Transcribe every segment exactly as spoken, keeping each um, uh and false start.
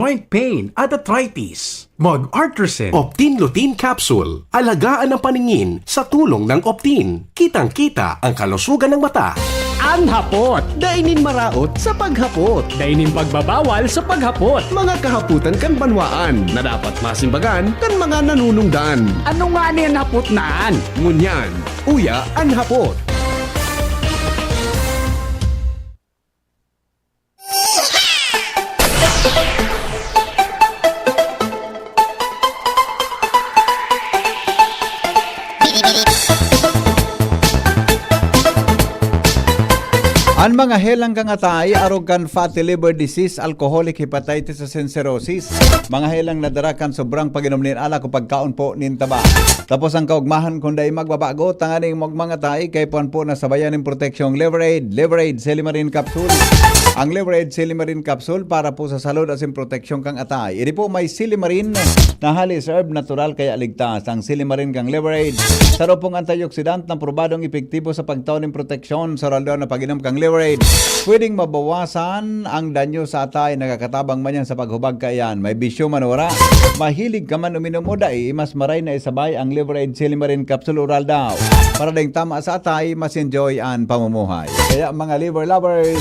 joint pain at arthritis. Mag-Artresin Optin Lutein Capsule. Alagaan ang paningin sa tulong ng Optin. Kitang-kita ang kalusugan ng mata. An hapot. Dai nin maraot sa paghapot. Dai nin pagbabawal sa paghapot. Mga kahapotan kan banwaan na dapat masimbagan kan mga nanunungdan. Ano ngani an hapot na an? Ngunyan, uya an hapot. An mga helang kan atay, arog kan fatty liver disease, alcoholic hepatitis asin cirrhosis. Mga helang nadara kan sobrang pag-inom nin alak o pagkaon po nin taba. Tapos an kaogmahan kun dai magbabago, tanganing magmangatay, kaipuhan po na sabayan nin proteksyong Liver Aid, Liver Aid Silimarin Capsule. Ang Liver Aid Silimarin Capsule para po sa salud asin proteksyon kan atay. Ini po may silimarin na halis herb natural kaya ligtas. Ang silimarin kan Liver Aid, saro pong antioxidant na probadong epektibo sa pagtao nin proteksyon sa aldaw-aldaw na pag-inom kan Liver Aid. Pwedeng mabawasan ang danyo sa atay, nakakatabang man yan sa paghubag kaiyan. May bisyo man o wala, mahilig ka man uminom o dai, mas maray na isabay ang Liver Aid Silimarin Capsule Oral daw. Para daing tama sa atay, mas enjoy an pamumuhay. Kaya mga liver lovers,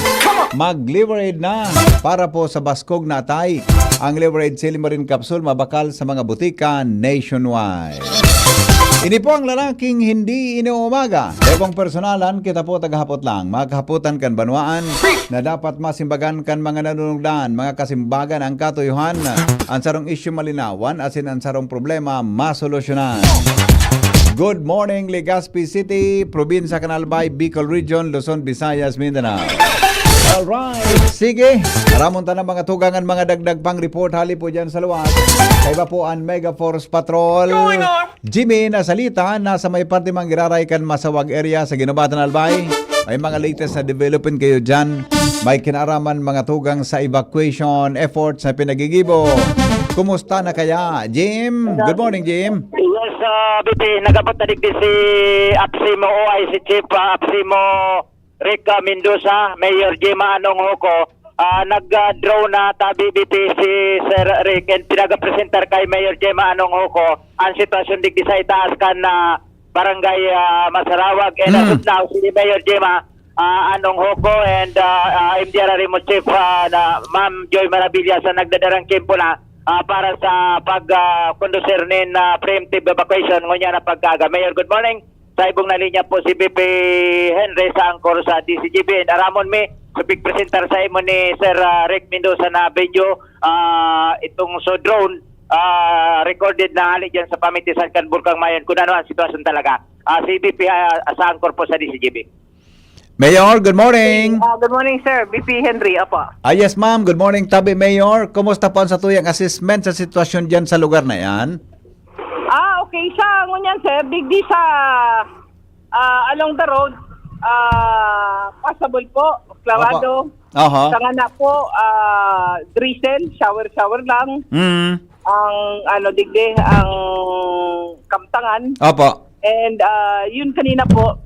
mag-Liver Aid na para po sa baskog na atay. Ang Liver Aid Silimarin Capsule mabakal sa mga butika nationwide. Ini po ang lalaking hindi inuumaga. Ebong personalan, kita po tagahapot lang. Mga kahapotan kan banwaan na dapat masimbagan kan mga nanunungdan, mga kasimbagan ang katuyuhan, an sarong isyu malinawan, asin an sarong problema masolusyonan. Good morning, Legazpi City, Probinsya kan Albay, Bicol Region, Luzon, Visayas, Mindanao. Alright. Sige, aramon ta na mga tugang an mga dagdag pang report hali po dyan sa luwas. Kaiba po an Mega Force Patrol. Jimmy, nasalita, nasa may parte man giraray kan Masawag area sa Guinobatan, Albay. May mga latest na development kayo dyan. May kinaaraman mga tugang sa evacuation efforts na pinagigibo. Kumusta na kaya, Jim? Good morning, Jim. Yes, ah, B P, nag-abot na digdi si APSEMO O I C Chief, ah, APSEMO Rick, ah, Mendoza, Mayor Gemma Anong Hoco, ah, nag-, ah, drone na tabi, B P, si Sir Rick, and pinagapresentar kay Mayor Gemma Anong Hoco ang sitwasyon digdi sa itaas kan, ah, Barangay, ah, Masarawag. And as Mm. of now, si Mayor Gemma, ah, Anong Hoco and, ah, ah, M D R R M O Chief, ah, na Ma'am Joy Maravillas ang nagdadarang kimpo na, ah, para sa pag, ah, kondusir nin, ah, preemptive evacuation. Ngunyan na pagkaaga. Mayor, good morning. Sa ibong na linya po si B P Henry sa angkor sa D Z G B. And aramon mi, so pigpresentar sa imo ni Sir, ah, Rick Mendoza na video, ah, itong so drone, ah, recorded na hali dyan sa pamitisan kan Bulkang Mayon kung ano ang sitwasyon talaga. Ah, si B P, ah, sa angkor po sa D Z G B. Mayor, good morning. Ah, good morning, sir. B P Henry, opo. Ah, yes, ma'am. Good morning, tabi Mayor. Kumusta po ang satuyang assessment sa sitwasyon diyan sa lugar na yan? Ah, okay. Sa ngunyan, sir, digdi sa, ah, along the road, ah, passable po, klarado. Opo. Aha. Sa ngana po, ah, drizzle, shower-shower lang. Mm. Ang, ano, digdi, ang kamtangan. Opo. And, ah, yun kanina po,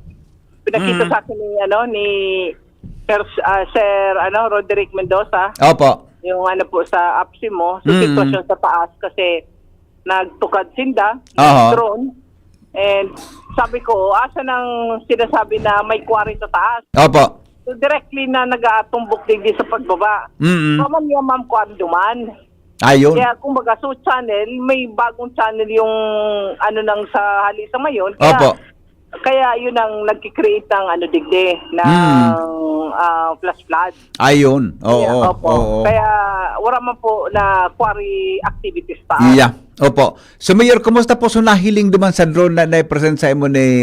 pinakita Mm. sa akin ni, ano, ni Sir, ah, Sir, ano, Roderick Mendoza. Opo. Yung, ano po, sa APSEMO, sa Mm. sitwasyon sa taas kasi nagtukad sinda, Aha. drone. And sabi ko, "Asa nang sinasabi na may quarry sa taas?" Opo. So, directly na nag-aatumbok digdi sa pagbaba. Mm. Ma'am, niya, ma'am, kuwan duman. Ayun. Kaya, kumbaga, so channel, may bagong channel yung, ano, nang sa hali sa ngayon. Kaya, Opo. kaya yun ang nagki-create ng, ano, digdi, ng, Mm. ah, flash flood. Ayun. Oo, Kaya, opo. oo. Kaya, wala man po na quarry activities pa. Yeah. Opo. So, Mayor, kumusta po so nahiling duman sa drone na nai-present sa imo ni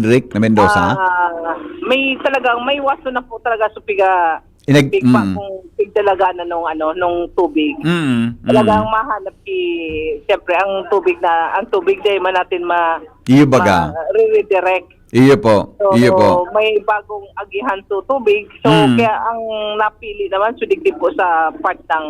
Rick na Mendoza? Ah, may talagang, may waso na po talaga sa piga, Inag-, pig pa mm. kung pig talaga na nung, ano, nung tubig. Mm, mm. Talagang mahanap ki, siyempre, ang tubig na, ang tubig, di man natin ma-, Iyo baga. ma-redirect. Iyo po. So, Iyo po. may bagong agihan to tubig. So, Mm. kaya ang napili naman, so, digdi po sa part ng,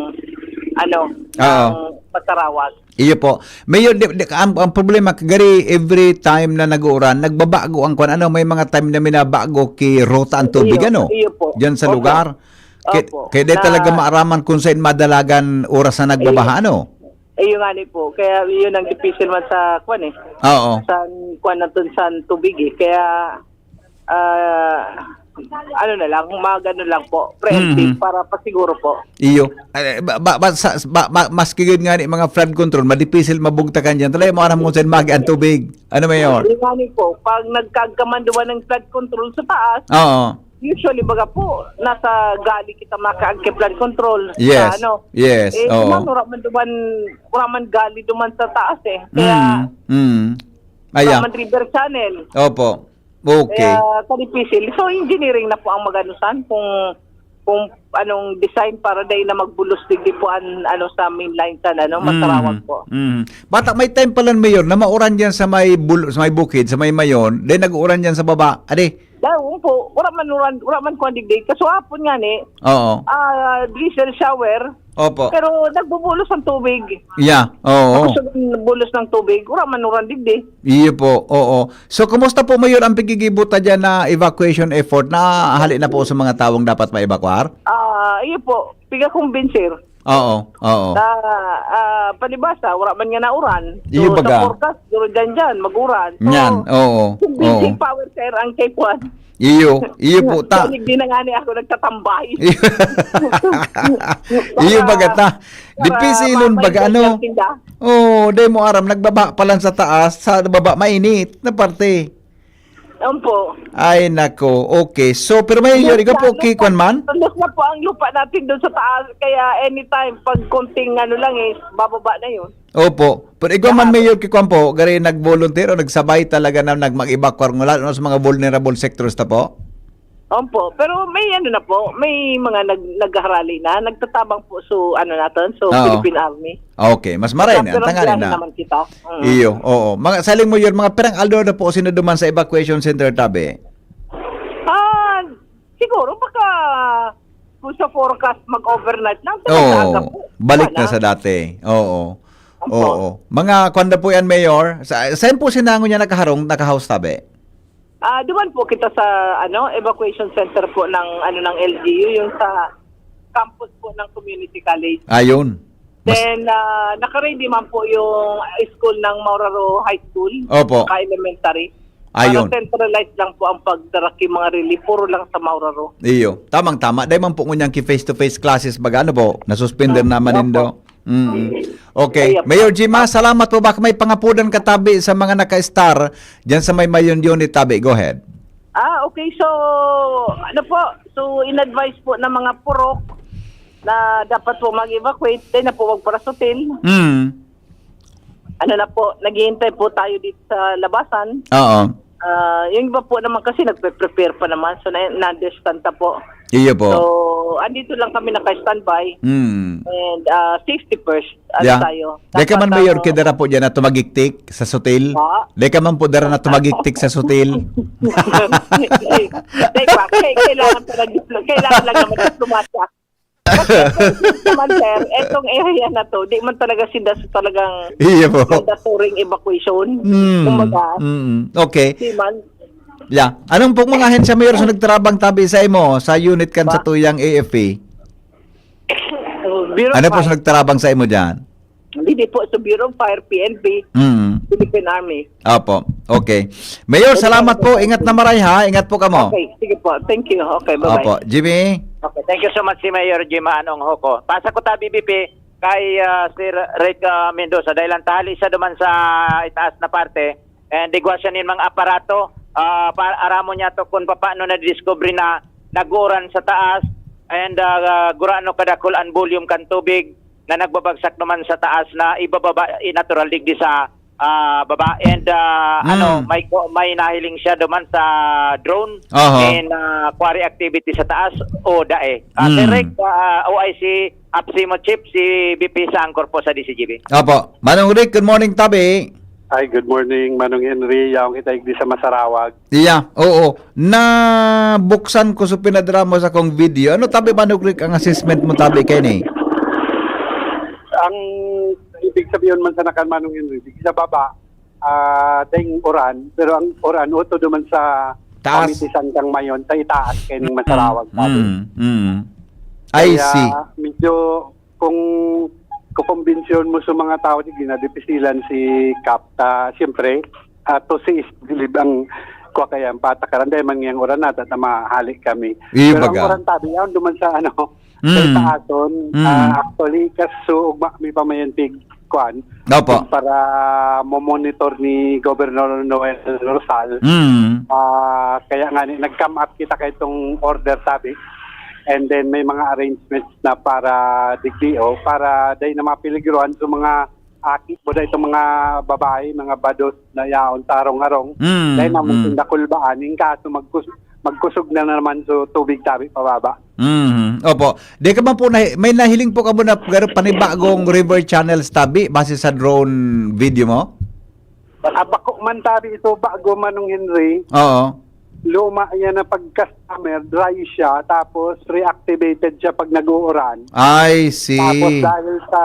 ano, Oo. ng Masarawag. Iyo po. Mayor, di, di, ang, ang problema, gari every time na nag-uuran, nagbabago ang kwan. Ano, may mga time na minabago ki ruta ang tubig, Iyo, ano? iyo po. Diyan sa Opo. lugar. Kay, Opo. kay di Na- talaga maaraman kung saan madalagan oras na nagbabaha, ano? Ayun nga ni po. Kaya yun ang difícil man sa kwan eh. Oo. Sa kwan natin sa tubig eh. Kaya ah ano na lang, mag ano lang po, preemptive Mhm. para pasiguro po. Iyo. Eh, ba, ba, ba, sa, ba, ba, maski gud nga ni mga flood control, madipisil mabugtakan dyan. Talaga mo aram kung saan magi ang tubig. Ano, Mayor? Yun nga ni po, pag nagkagkamanduan ng flood control sa taas, Oo. usually baga po, nasa gali kita makaagke flood control. Yes. Sa ano, Yes. eh, Oo. duman, wala man duman, wala man gali duman sa taas eh. Kaya, Mm. Mm. wala Ayan. man river channel. Opo. Okay. Kaya sa difícil. So, engineering na po ang maganusan kung kung anong design para dahil na magbulos digdi po an ano sa main line sa ano, Masarawan po. Mm. Bata, may time pala, Mayor, na mauran dyan sa may bul- sa may bukid, sa may Mayon, then nag-uuran dyan sa baba. Ade? Dahil po, wala man uran, wala man kuwan digdi. Kaso hapon nga ni, Oo. ah, drizzle shower, Opo. pero nagbubulos ang tubig. Yeah. Oo. Tapos yung bulos ng tubig, wala man uran digdi. Iyo po. Oo. So, kumusta po, Mayor, ang pigigibuta dyan na evacuation effort na hali na po sa mga tawong dapat maebakwar? Ah, iyo po, piga kumbinser. Oo. Oo. Na, ah, palibasa, wala man nga nauran. So, Iyo baga. Sa forecast, duro dyan dyan, mag-uran. So, Yan. Oo. Kumbinser Oo. power, sir, ang kay Kwan. Iyo. Iyo po. Ta- Hindi na nga ni ako nagtatambay. Iyo baga ta. Para Dipisilon baga, ma-maintindihan ano? Sila. Oo, di mo aram, nagbaba pa lang sa taas, sa baba mainit na parte. Opo. Ay, nako. Okay. So, pero Mayor, ikaw po, okay, kwan man? Tundok na po ang lupa natin doon sa taas. Kaya anytime, pag konting ano lang eh, bababa na yun. Opo. Pero ikaw man, Mayor, kikwan po, gari nag-volunteer o nagsabay talaga na nagmag-evacuar mo, lalo na sa mga vulnerable sectors ta po? Opo. Pero may ano na po, may mga nag nagharali na, nagtatabang po so ano natin, so Oo. Philippine Army. Okay, mas maray na. Pero Tanganin biyahe na. Naman kita. Mm. Iyo, oo. Mga saling mo yun, mga pirang aldo na po sino duman sa evacuation center, tabi? Ah, siguro baka kung sa forecast mag-overnight lang, sa Oo, aga po. balik na Wala. Sa dati. Oo. Opo. Oo. Mga kwanda po yan, Mayor. Sa, saan po sinango niya nakaharong, nakahouse tabi? Ah, duman po kita sa ano, evacuation center po ng ano ng L G U, yung sa campus po ng community college. Ayun. Mas- Then, ah, naka-ready man po yung school ng Mauraro High School, Opo. Ka-elementary. Ayun. Para centralized lang po ang pagdarak yung mga relief, puro lang sa Mauraro. Iyo. Tamang-tama. Dahil man po ngunyan ki face-to-face classes, baga ano po, nasuspender Ah, naman opo. nindo. Mm. Okay. Ayun. Mayor Jima, salamat po. Baka may pangapudan ka tabi sa mga naka-star dyan sa may Mayon Unit tabi. Go ahead. Ah, okay. So, ano po? So, in-advise po ng mga purok na dapat po mag-evacuate. Then na po, wag para sa hotel. Mm. Ano na po, naghihintay po tayo dito sa labasan. Oo. Ah, yung iba po naman kasi nagpe-prepare pa naman. So, na, na-understand na po. Iyo po. So, andito lang kami naka-standby. Mm. And ah, safety first. Ano Yeah. tayo? Di ka man, Dapat, Mayor, ano, kidara po dyan na tumagiktik sa sutil? Ha? Di ka man po dara na tumagiktik sa sutil? Di ba? Kay-, kailangan talaga, kailangan lang naman diplomasya. Kasi naman, sir, etong area na to, di man talaga sila sa talagang Iyo po. mandatory evacuation. Mm. Kumbaga, Mm. Okay. di man. Yeah. Anong pong mga ahensya, Mayor, sa nagtarabang tabi sa imo sa unit kan Ba? Sa tuyang A F P? Bureau Ano po five. Sa nagtarabang sa imo dyan? Hindi po, sa Bureau of Fire, P N P, Mm. Philippine Army. Opo. Okay. Mayor, salamat po. Ingat na maray, ha? Ingat po kamo. Okay, sige po. Thank you. Okay, bye-bye. Opo. Jimmy? Okay, thank you so much si Mayor Jim Anong Hoko. Pasa ko ta, B B P, kay ah, Sir Rick ah, Mendoza. Dahil ang tali siya duman sa itaas na parte, and igwa siya nin mga aparato, ah, para aramon niya to kung paano na-discover na naguran sa taas, and ah, gurano kadakul ang volume kan tubig na nagbabagsak naman sa taas na ibababa, eh, natural digdi sa ah, baba. And ah, Mm. ano, may ko- may nahiling siya duman sa drone Aha. in ah, quarry activity sa taas o dae. Ah, Mm. Direk, ah, O I C, APSIMO Chief, si B P sa Angkor po sa D C G B. Opo. Manong Rick, good morning, tabi. Ay, good morning, Manong Henry. Yaong kita igdi sa Masarawag. Iya, oo. Nabuksan ko sa pinadrama sa kong video. Ano tabi, Manong Rick, ang assessment mo tabi kay ni? Ang ibig sabihin man sa nakan, Manong Henry, di sa baba, ah, ding uran, pero ang uran, uto duman sa Taas. Pamitisan kang Mayon, sa itaas, kay ning Masarawag, sabi. Mm, mm. I Kaya see. medyo kung kukumbinsiyon mo sa mga tao, sige, nadipisilan si Kap. Ta, siyempre, ah, to si Isbilib ang kwa kaya ang patakaran. Dahil man ngayang uran nata na mahali kami. Iyo Pero ang baga. uran tabi, yan duman sa ano, sa Mm. Itaason, Mm. ah, actually, kaso ugma mi pa mayan tig, kwan, Opo. para mo-monitor ni Governor Noel Rosal. Mm. Ah, kaya nga ni, nag-come up kita kay itong order tabi. And then may mga arrangements na para digdi, oh, para dahil na mga peligrohan sa mga aki, boda itong mga babae, mga bados na yaon sa harong-harong. Mm, Dahil naman mm. sunda kulbaan, in kaso magkus-, magkusog na naman sa tubig tabi pababa. Mhm. Opo. Di ka man po nahi-, may nahiling po kamo na pero panibagong river channels tabi base sa drone video mo? Ah, bako man tabi ito, bago, Manong Henry. Oo. Luma yan na pagka-summer, dry siya, tapos reactivated siya pag nag-uuran. I see. Tapos dahil sa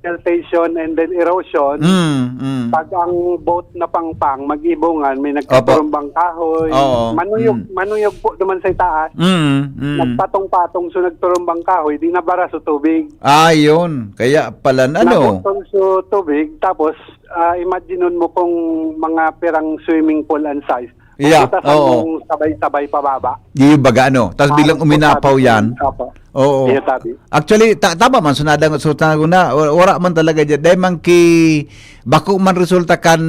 siltation and then erosion, Mm, mm. pag ang boat na pangpang, mag-ibungan, may Opo. nagtuturumbang kahoy. Oo, Manuyog, mm. manuyog po duman sa itaas. Mm, mm. Nagpatong-patong, so nagturumbang kahoy, di nabara sa tubig. Ah, yun. Kaya pala, ano? Nabutol sa tubig, tapos, ah, imaginon mo kung mga pirang swimming pool ang size. Kung Yeah, kita sa oo. yung sabay-sabay pababa. Di yung baga, ano? Tapos biglang Halos po uminapaw sabi ko, yan. Opo. Oo. Iyo, tabi. Actually, ta-, tama man, so nadang-, so tago na, wa-, wala man talaga dyan. Dahil man ki, bako man resulta kan,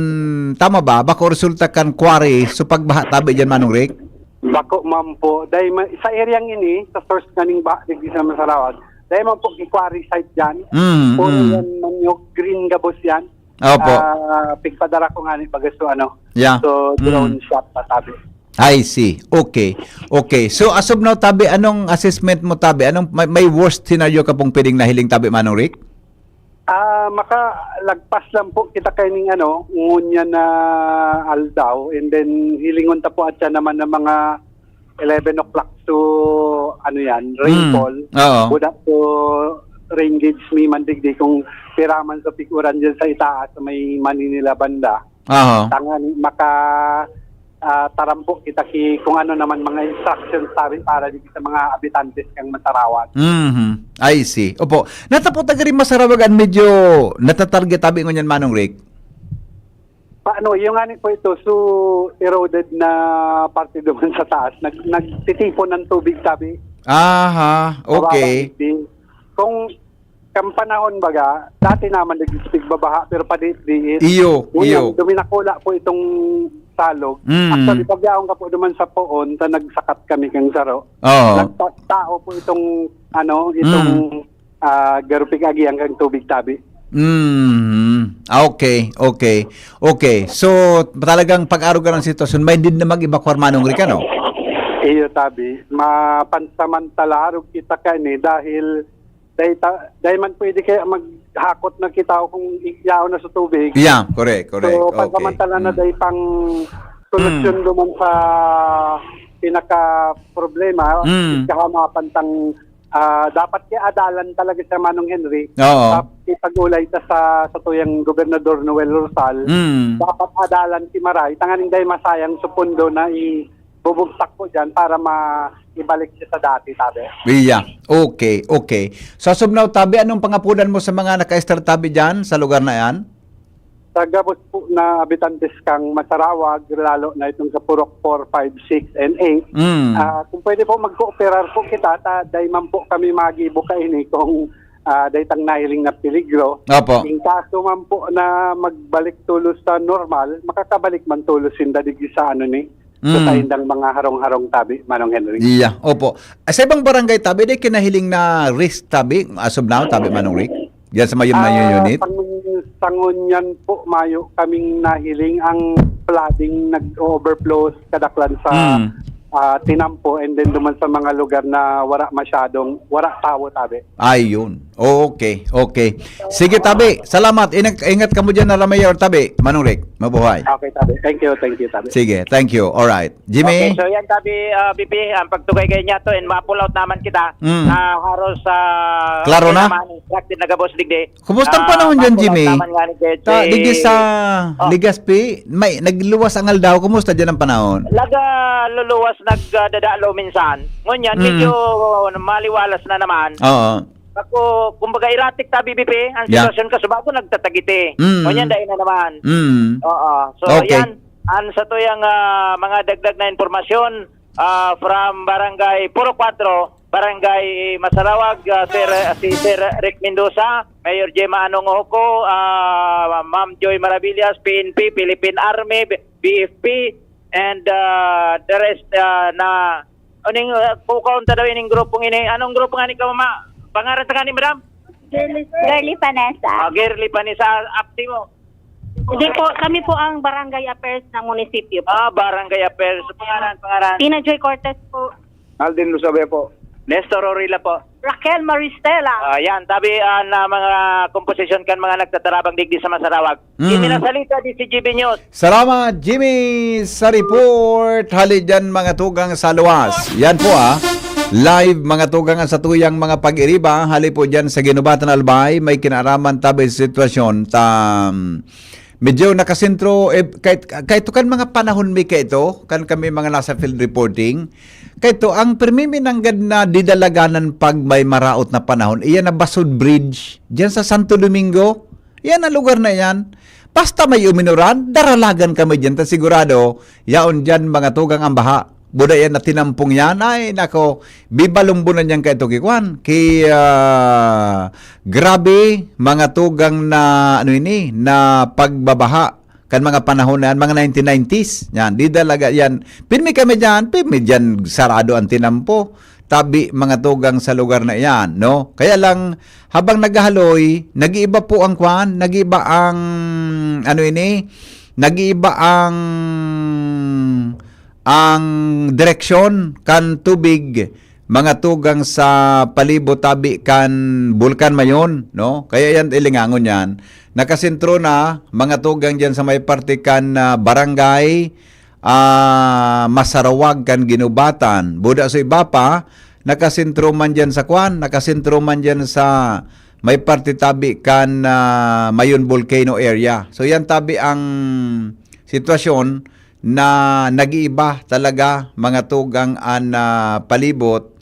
tama ba? Bako resulta kan quarry, so pagbaha tabi dyan, Manong Rick? Bako man po. Dahil ma-, sa area ini, sa source kaning ba, digdi sa Masarawag, dahil man po ki quarry site dyan, Mm, puro mm. yan manyog, green gabos yan. Opo. Ah, pigpadara ko nga ni baga so ano, Yeah. so drone Mm. shot pa tabi. I see. Okay. Okay. So, as of now, tabi, anong assessment mo, tabi? Anong, may, may worst scenario ka pong pwedeng nahiling, tabi, Manong Rick? Ah, makalagpas lang po kita kay ning ano, ngunyan na aldaw, and then hilingon ta po at siya naman ng mga eleven o'clock to, ano yan, Mm. rainfall. Oo. Buda po, rain gauge mi man digdi kung piraman sa piguran dyan sa itaas, sa may Manila banda. Aha. Tangani maka, ah, tarambo kita ki kung ano naman mga instructions tabi para dito sa mga habitantes kang Masarawan. Mhm. I see. Opo. Natapot na gari Masarawagan, medyo natatarget tabi ngunyan, Manong Rick? Paano? Yung ani po ito, so eroded na parte duman sa taas. Nag-, nagtitipon ng tubig tabi. Aha. Mababa Okay. din. Kung Kan panahon baga, dati naman nagiging tigbabaha, pero padiit-diit. Iyo, Ngunyan, iyo. duminakula po itong salog. Mm. Actually, pag yaon ka po naman sa poon, sa nagsakat kami kang saro, Oo. nagtatao po itong, ano, itong, Mm. ah, garupig agian kang tubig tabi. Mm. Ah, okay, okay. Okay. So, talagang pag-aruga ng sitwasyon, may din na mag-evacuar manong Rick, ano? Iyo, tabi. Mapansamantala, arog kita kaini dahil Dai ta-, dai man pwede kaya maghakot na kita kung i-, yaon na sa tubig. Yeah, correct, correct. So, Okay. pansamantala na Mm. dai pang solusyon Mm. duman sa pinaka problema, Mm. kahamapan tang, ah, dapat kaya adalan talaga siya, Manong Henry. Oo. Sa ipag-ulay ta sa, sa tuyang Gobernador Noel Rosal, Mm. dapat adalan si Maray, tanganing dai masayang sa pondo na i-, bubugtak po dyan para ma-, ibalik siya sa dati, tabi. Iya. Okay, okay. So, as of now, tabi, anong pangapunan mo sa mga naka-stay tabi dyan sa lugar na yan? Sa gabos po na habitantes kang Masarawag, lalo na itong sa Purok four, five, six, and eight, Mm. ah, kung pwede po, magkooperar po kita, ta, dai man po kami magibo kaini kung, ah, dai tang nahiling na peligro. Opo. In kaso man po na magbalik tulos sa normal, makakabalik man tulos sinda digdi sa ano ni, sa Mm. saindang mga harong-harong tabi, Manong Henry. Iya, opo. Ah, sa ibang barangay tabi, di kinahiling na risk tabi, as of now, tabi, Manong Rick? Diyan sa Mayon, Mayon Ah, unit? sa ngun-, sa ngunyan po, mayo kaming nahiling ang flooding nag-overflow kadaklan sa, Mm. ah, Tinampo, and then duman sa mga lugar na wala masyadong, wala tawo, tabi. Ayun. Okay, okay. Sige, tabi. Salamat. Ingat, ingat kamo dyan na Ramayor, tabi. Manong Rick, mabuhay. Okay, tabi. Thank you, thank you, tabi. Sige, thank you. Alright. Jimmy? Okay, so yan, tabi, uh, B P, ang pagtugay kayo niya to, and ma-pull out naman kita Mm. na haros sa Klaro na? Instructed na gabos digdi. Kumusta ang Ah, panahon dyan, ma-pull out Jimmy? naman nga ni Jay. Ta, digdi sa Oh. Legazpi, may nagluwas ang aldaw. Kumusta dyan ang panahon? Nagaluluwas, nagdadalo minsan. Ngunyan, Mm. medyo maliwalas na naman. Oo. Ako, kumbaga, erratic ta, B B P, ang Yeah. sitwasyon ka subago nagtatagiti. Mm. Ngunyan, dahil na naman. Mm. Oo. So, Okay. yan. Ang sa tuyang ah, mga dagdag na impormasyon ah, from Barangay Puro Cuatro, Barangay Masarawag, ah, Sir, si Sir Rick Mendoza, Mayor Gemma Anong Ohoco, ah, Ma'am Joy Maravillas, P N P, Philippine Army, B F P, and ah, the rest ah, na uning uh, kukaon ta daw ining grupong ini. Anong grupo nga ni ka, mama? Pangaran ta nga ni madam? Girly, Girly Vanessa. Ah, Girly Vanessa, active mo. Hindi po, kami po ang barangay affairs ng munisipyo po. Ah, barangay affairs. Pangaran, pangaran. Tina Joy Cortez po. Alden Lusabe po. Nestor Orila po. Raquel Maristela. Ah, yan, tabi ah, na mga komposisyon kan mga nagtatarabang digdi sa Masarawag. Mm. Hindi na salita di si G B News. Salamat, Jimmy, sa report. Hali dyan, mga tugang sa luwas. Yan po, ah. Live, mga tugang, ang satuyang mga pag-iriba. Hali po dyan sa Ginubatan Albay. May kinaraman tabi sa sitwasyon. Ta, medyo nakasentro, eh, kahit, kahit kan mga panahon may kaito, kan kami mga nasa field reporting, kaito, ang permi minanggad na didalaganan pag may maraot na panahon, iyan na Basud Bridge, dyan sa Santo Domingo. Yan ang lugar na yan. Basta may uminuran, daralagan kami dyan. Ta sigurado, yaon dyan mga tugang ang baha. Buda yan na tinampong yan. Ay, nako, bibalumbunan yan kay ito, kay Kwan. Kay ah, grabe, mga tugang na, ano ini, na pagbabaha. Kan mga panahon na yan, mga nineteen nineties. Yan, di talaga yan. Pirmi kami dyan, pirmi dyan, sarado ang tinampo. Tabi, mga tugang sa lugar na iyan, no? Kaya lang, habang naghahaloy, nag-iiba po ang kwan, nag-iiba ang, ano ini, nag-iiba ang, ang direksyon kan tubig, mga tugang sa palibot tabi kan Bulkan Mayon, no? Kaya yan, ilingangon yan. Nakasentro na, mga tugang dyan sa may parte kan ah, barangay, ah, Masarawag kan Ginubatan. Buda sa iba pa, nakasentro man dyan sa kwan, nakasentro man dyan sa may parte tabi kan ah, Mayon Volcano area. So yan tabi ang sitwasyon na nag-iiba talaga mga tugang an ah, palibot,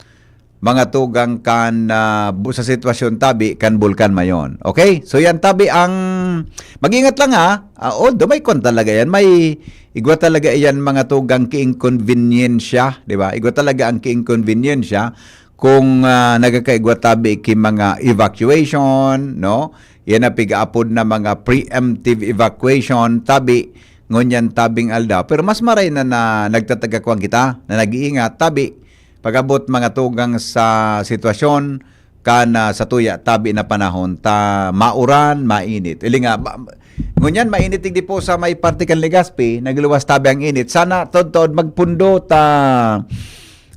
mga tugang kan ah, bu- sa sitwasyon tabi kan Bulkan Mayon. Okay? So yan tabi ang mag-ingat lang ha. Ah, although may kwan talaga yan, may igwa talaga yan mga tugang ki-inconvenience, di ba? Igwa talaga ang ki-inconvenience kung ah, nagkakaigwa tabi ki mga evacuation, no? Yan ang pigaapod na mga preemptive evacuation, tabi, ngunyan tabing aldaw. Pero mas maray na, na nagtatagakwang kita, na nag-iingat, tabi, pag-abot mga tugang sa sitwasyon, kan ah, sa tuya, tabi na panahon, ta mauran, mainit. Ili nga, ba, ngunyan mainit digdi po sa may parte kan Legazpi, nagluwas tabi ang init. Sana tod-tod magpundo ta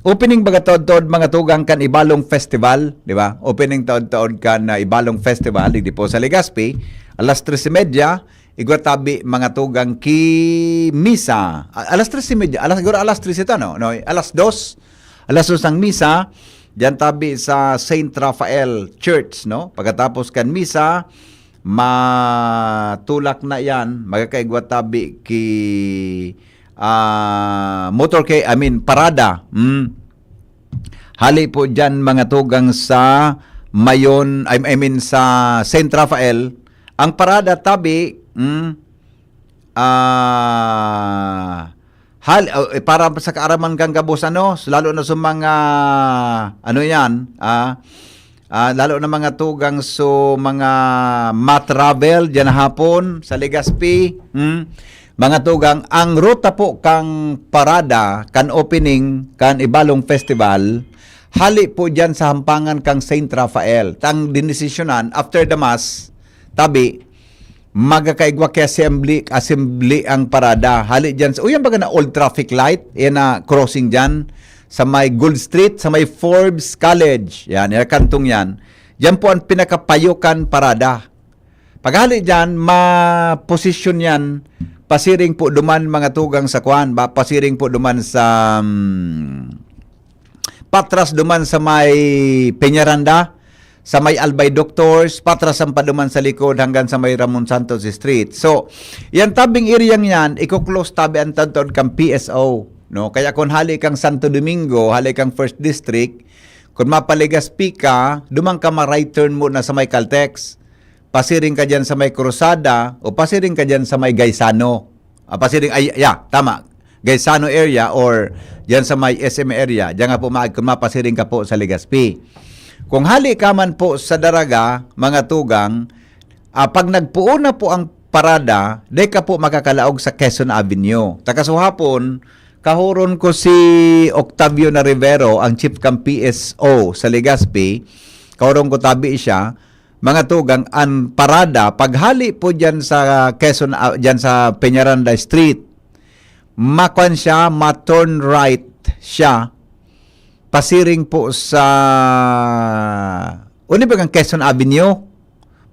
opening baga tod-tod mga tugang kan Ibalong Festival, di ba? Opening taod-taod kan ah, Ibalong Festival, digdi po sa Legazpi, alas tres y media, igwa tabi mga tugang ki misa. A- alas tres y media, alas, siguro alas tres ito, no? No, alas dos, alas dos ang misa, diyan tabi sa Saint Raphael Church, no? Pagkatapos kan misa, matulak na yan, magkakaigwa tabi ki ah, motorcade, I mean, parada. Mm. Hali po dyan mga tugang sa Mayon, I, I mean sa Saint Raphael. Ang parada tabi, mm, ah, hal, oh, eh, para sa kaaraman kang gabos, ano, lalo na sa mga, ano yan, ah, ah, lalo na mga tugang so mga ma-travel dyan hapon sa Legazpi, hmm? Mga tugang, ang ruta po kang parada, kan opening, kan Ibalong Festival, hali po dyan sa hampangan kang Saint Raphael. Tang dinisisyonan, after the Mass, tabi, magkakaigwa ki assembly, assembly ang parada. Hali dyan, sa, uyan baga na old traffic light, yan na crossing dyan, sa may Gold Street, sa may Forbes College. Yan, yan kantong yan. Yan po ang pinakapayokan parada. Paghali dyan, maposisyon yan, pasiring po duman mga tugang sa kwan, ba, pasiring po duman sa, mm, patras duman sa may Peñaranda, sa may Albay Doctors, patras ang paduman sa likod hanggang sa may Ramon Santos Street. So, yan tabing area yan, iko-close tabi ang tadtod kang P S O, no? Kaya kung hali kang Santo Domingo, hali kang First District, kung mapaligas pi ka, duman ka ma-right turn mo na sa may Caltex. Pasiring ka dyan sa may Cruzada o pasiring ka dyan sa may Gaisano. Ah, pasiring, ay, yeah, tama. Gaisano area or dyan sa may S M area. Diyan nga po maag kung mapasiring ka po sa Legazpi. Kung hali ka man po sa Daraga, mga tugang, ah, pag nagpuon na po ang parada, di ka po makakalaog sa Quezon Avenue. Takasuhapon, kahuron ko si Octavio na Rivero, ang chief kan P S O sa Legazpi. Kahuron ko tabi siya. Mga tugang, ang parada, paghali po dyan sa Quezon, ah, dyan sa Peñaranda Street, makwan siya, ma-turn right siya, pasiring po sa, uni ba ang Quezon Avenue?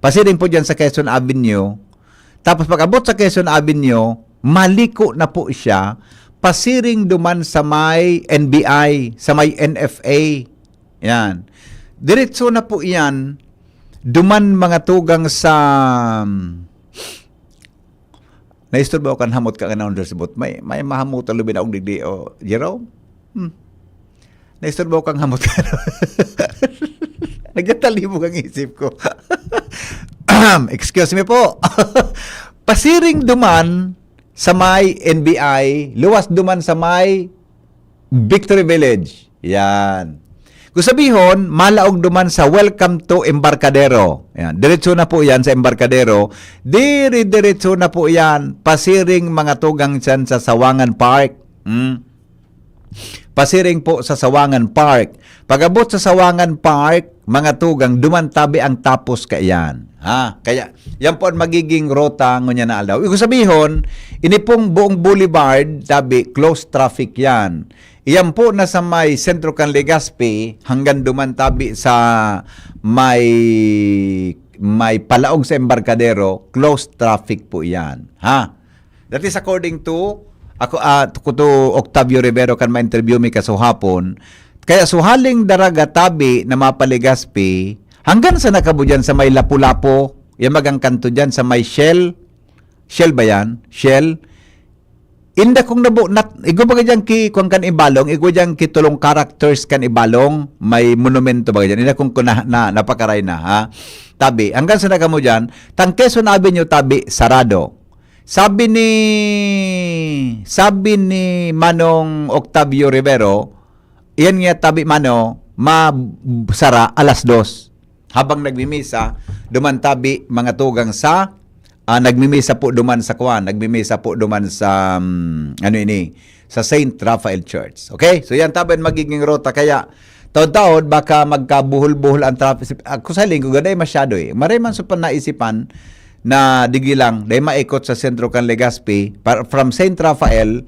Pasiring po dyan sa Quezon Avenue. Tapos pag-abot sa Quezon Avenue, maliko na po siya, pasiring duman sa may N B I, sa may N F A. Yan. Diretso na po iyan, duman mga tugang sa, naistorbo ako kan hamot ka nga naon sa sibot. May, may mahamot ang lubi na og digdi, o, Jerome? Hmm. Naistorbo kang hamot ka. Nagtatalibog ang isip ko. Excuse me po. Pasiring duman sa may N B I, luwas duman sa may Victory Village. Yan. Kung sabihon, malaog duman sa Welcome to Embarcadero. Yan. Diretso na po yan sa Embarcadero. Dire-diretso na po yan. Pasiring mga tugang siyan sa Sawangan Park. Hmm. Pasiring po sa Sawangan Park. Pag-abot sa Sawangan Park, mga tugang, duman tabi ang tapos kaiyan. Ha? Kaya, yan po ang magiging rota ngunyan na aldaw. Ibig sabihon, ini pong buong boulevard, tabi, closed traffic yan. Iyan po na sa may sentro kan Legazpi, hanggang duman tabi sa may, may palaog sa Embarcadero, closed traffic po yan. Ha? That is according to, ako, ah, to, to Octavio Rivero kan ma-interview mi kasuhapon. Kaya suhaling Daraga tabi na mapaligaspi, hanggang sa nakabo dyan sa may Lapu-Lapu, yan magang kanto dyan sa may Shell. Shell ba yan? Shell. Inda kung nabo, nat, igo baga dyan ki, kwan kan Ibalong, igo dyan ki tulong characters kan Ibalong, may monumento baga dyan. Inda kung, kung na, na, napakaray na, ha? Tabi, hanggang sa nakamo dyan, tang Quezon Avenue, tabi, sarado. Sabi ni, sabi ni Manong Octavio Rivero, iyan nga tabi mano, masara alas dos. Habang nagmimisa, duman tabi mga tugang sa, ah, nagmimisa po duman sa kwan, nagmimisa po duman sa, um, ano ini, sa Saint Raphael Church. Okay? So yan tabi ang magiging rota. Kaya, taon-taon, baka magkabuhol-buhol ang traffic. Ako sa linggo, gaday masyado eh. Maray man sa panaisipan na digi lang, dahil maikot sa sentro kan Legazpi, par-, from Saint Raphael,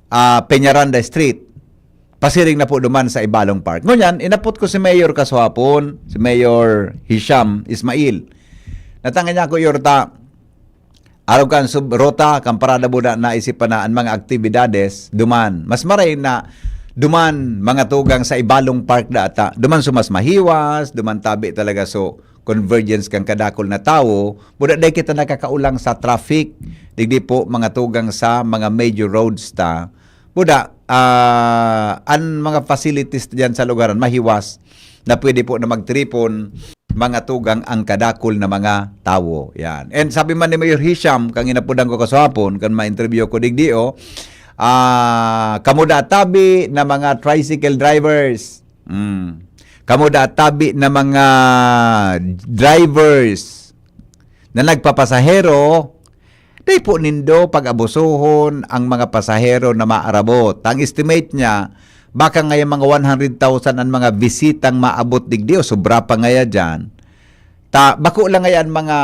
ah, Peñaranda Street, pasiring na po duman sa Ibalong Park. Ngunyan, inapot ko si Mayor kasuhapon, si Mayor Hisham Ismail. Natangan niya ako, Yorta, arog kan sub-, rota, kan parada buda, naisip pa na ang mga aktibidades, duman. Mas maray na duman, mga tugang sa Ibalong Park data. Duman sumas mahiwas, duman tabi talaga so convergence kan kadakol na tawo. Buda, dai kita nakakaulang sa traffic. Digdi po, mga tugang sa mga major roads ta. Buda, ah, an mga facilities diyan sa lugaran mahiwas na pwede po na magtripon, mga tugang ang kadakol na mga tawo. Yan. And sabi man ni Mayor Hisham, kang inapudan ko kasuhapon, kan ma-interview ko digdi, oh, ah, kamo da tabi na mga tricycle drivers. Mm. Kamo da tabi na mga drivers na nagpapasahero, dai po nindo pag-abusuhon ang mga pasahero na maarabot. Ang estimate niya, baka ngaya mga one hundred thousand ang mga bisitang maabot digdi o sobra pa ngaya diyan. Ta, bako lang ngaya ang mga,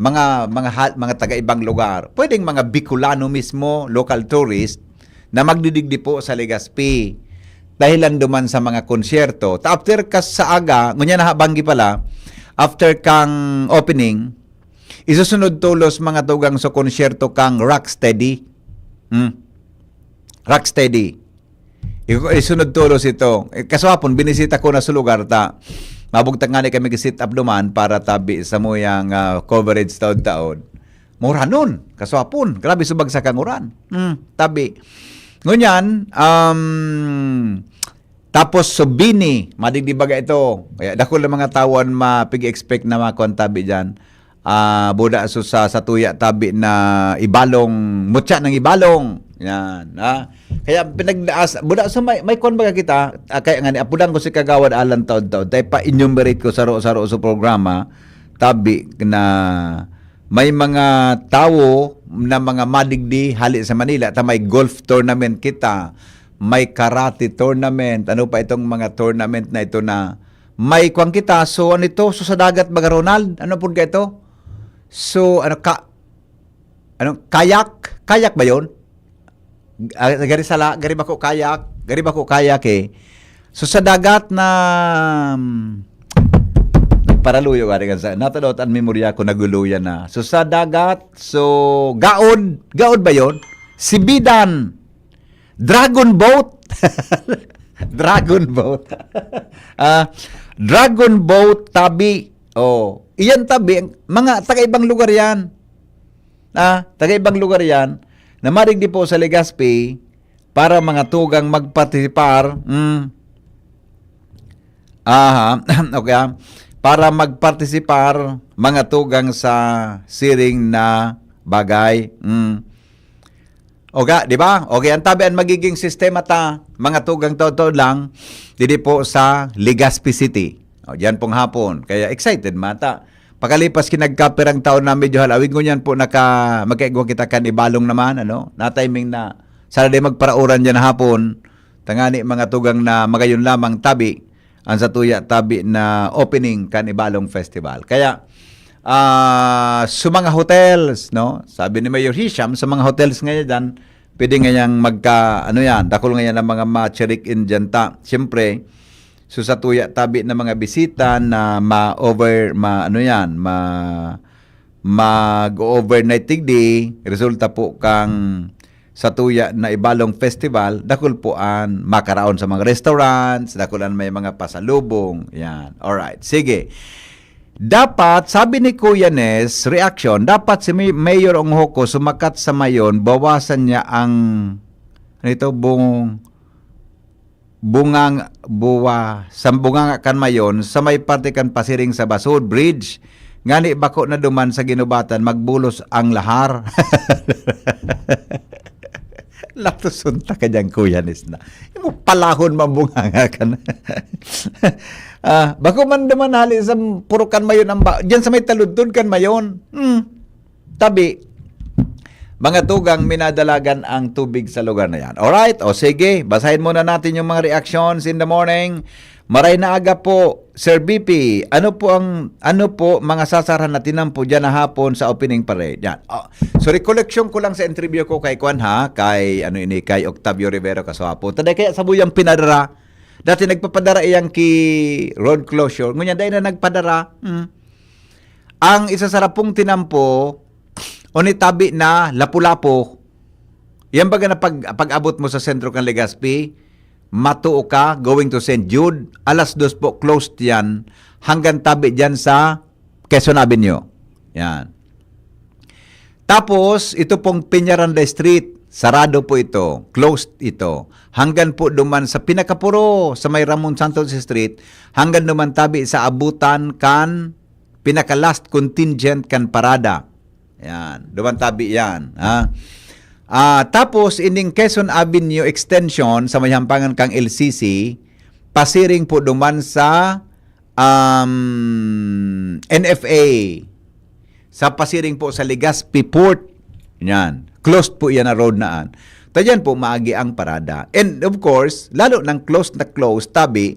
mga, mga hal-, mga taga-ibang lugar. Pwedeng mga Bicolano mismo, local tourist, na magdidigdi po sa Legazpi. dahilan duman sa mga konsyerto. Ta after ka sa aga, ngunyan na banggi pala, after kang opening, isusunod tolos mga tugang sa konsyerto kang Rocksteady. Hmm. Rocksteady. I- Isunod tolos ito. Eh, kaswapon, binisita ko na sa lugar ta. Mabugtak nga ni kami set up duman para tabi sa muyang ah, coverage taod-taod. Muranon, kaswapon. Grabe subagsak ang uran. Hmm, tabi. Ngunyan, um, tapos so Bini, madigdi baga ito. Kaya dakul na mga tawo an mapig-expect na makuan tabi dyan. Ah, buda so sa, sa tuya tabi na Ibalong, mutya ng Ibalong. Yan, ha? Kaya pinagdaas, buda so may, may kuan baga kita, ah, kaya nga ni, apudan ko si Kagawad Alan taod-taod, tayo pa-enumerate ko saro-saro sa programa, tabi na may mga tawo na mga madigdi hali sa Manila, ta may golf tournament kita, may karate tournament, ano pa itong mga tournament na ito na may kwan kita, so ano ito, so sa dagat baga, Ronald? Ano po ka ito? So, ano ka, ano, kayak? Kayak ba yon? Ah, gari sala, gari bako kayak, gari bako kayak eh. So sa dagat na, hmm, nagparaluyo ka rin sa, natadot ang memorya ko, naguluyan na. So sa dagat, so gaod, gaod ba yon? Sibidan, dragon boat. Dragon boat. Ah, dragon boat, tabi. Oh, iyan tabi, mga taga-ibang lugar yan. Ah, taga-ibang lugar yan, na madigdi po sa Legazpi para mga tugang magpartisipar, mm, aha, okay, ah, para magpartisipar mga tugang sa siring na bagay. Mm. Oga, di ba? Okay, ang tabi ang magiging sistema ta, mga tugang taod-taod lang, didi po sa Legazpi City. O, diyan pong hapon. Kaya excited mata. Pakalipas kinagkapirang taon na medyo halawig, ngunyan po naka, magkaigwa kita kan Ibalong naman, ano? Na timing na, sana di magparauran dyan hapon, tangani mga tugang na magayon lamang tabi, ang satuya tabi na opening kan Ibalong Festival. Kaya, ah, sa mga hotels, no? Sabi ni Mayor Hisham, sa mga hotels ngayon dyan, pwede ngayang magka, ano yan, dakul ngayon ang mga ma-check-in dyan ta. Siyempre, so satuya tabi na mga bisita na ma-over, ma, ano yan, ma, mag-overnight tigdi, resulta po kang satuya na Ibalong Festival, dakul po an makaraon sa mga restaurants, dakul an may mga pasalubong. Yan. Alright. Sige. Dapat, sabi ni Kuya Nes, reaction, dapat si May-, Mayor Onghoco sumakat sa Mayon, bawasan niya ang, ano ito, bung, bungang, buwa, sa bunganga kan Mayon, sa may parte kan pasiring sa Basud Bridge. Ngani bako na duman sa ginubatan, magbulos ang lahar. Latoson ta ka dyan, Kuya Nes na. Imo palahon, mabunganga ka na. Ah, bako man duman hali sa puro kan Mayon ang ba-, dyan sa may taludtod kan Mayon. Hmm. Tabi, mga tugang, minadalagan ang tubig sa lugar na yan. Alright? O sige, basahin muna natin yung mga reactions in the morning. Maray na aga po, Sir B P. Ano po ang, ano po mga sasarhan na tinampo dyan na hapon sa opening parade? Yan. Ah, so, recollection ko lang sa interview ko kay Kwan ha, kay, ano ini, kay Octavio Rivero Kasuapo. Taday kaya sabuyang pinadara. Dati nagpapadara iyang ki road closure. Ngunyan, dahil na nagpadara. Hmm. Ang isa sa rapong tinampo, o ni tabi na Lapu-Lapu. Yan baga na pag, pag-abot mo sa sentro kan Legazpi, matuo ka, going to Saint Jude, alas dos po, closed yan, hanggang tabi dyan sa Quezon Avenue. Yan. Tapos, ito pong Peñaranda Street, sarado po ito, closed ito. Hanggang po duman sa pinakapuro, sa may Ramon Santos Street, hanggang duman tabi sa abutan kan pinaka-last contingent kan parada. Yan, duman tabi yan, ha? Ah, tapos, ining Quezon Avenue Extension, sa may hampangan kang L C C, pasiring po duman sa, um, N F A, sa pasiring po sa Legazpi Port. Yan, closed po yan na road naan. Tayan po, maagi ang parada. And of course, lalo nang closed na closed, tabi,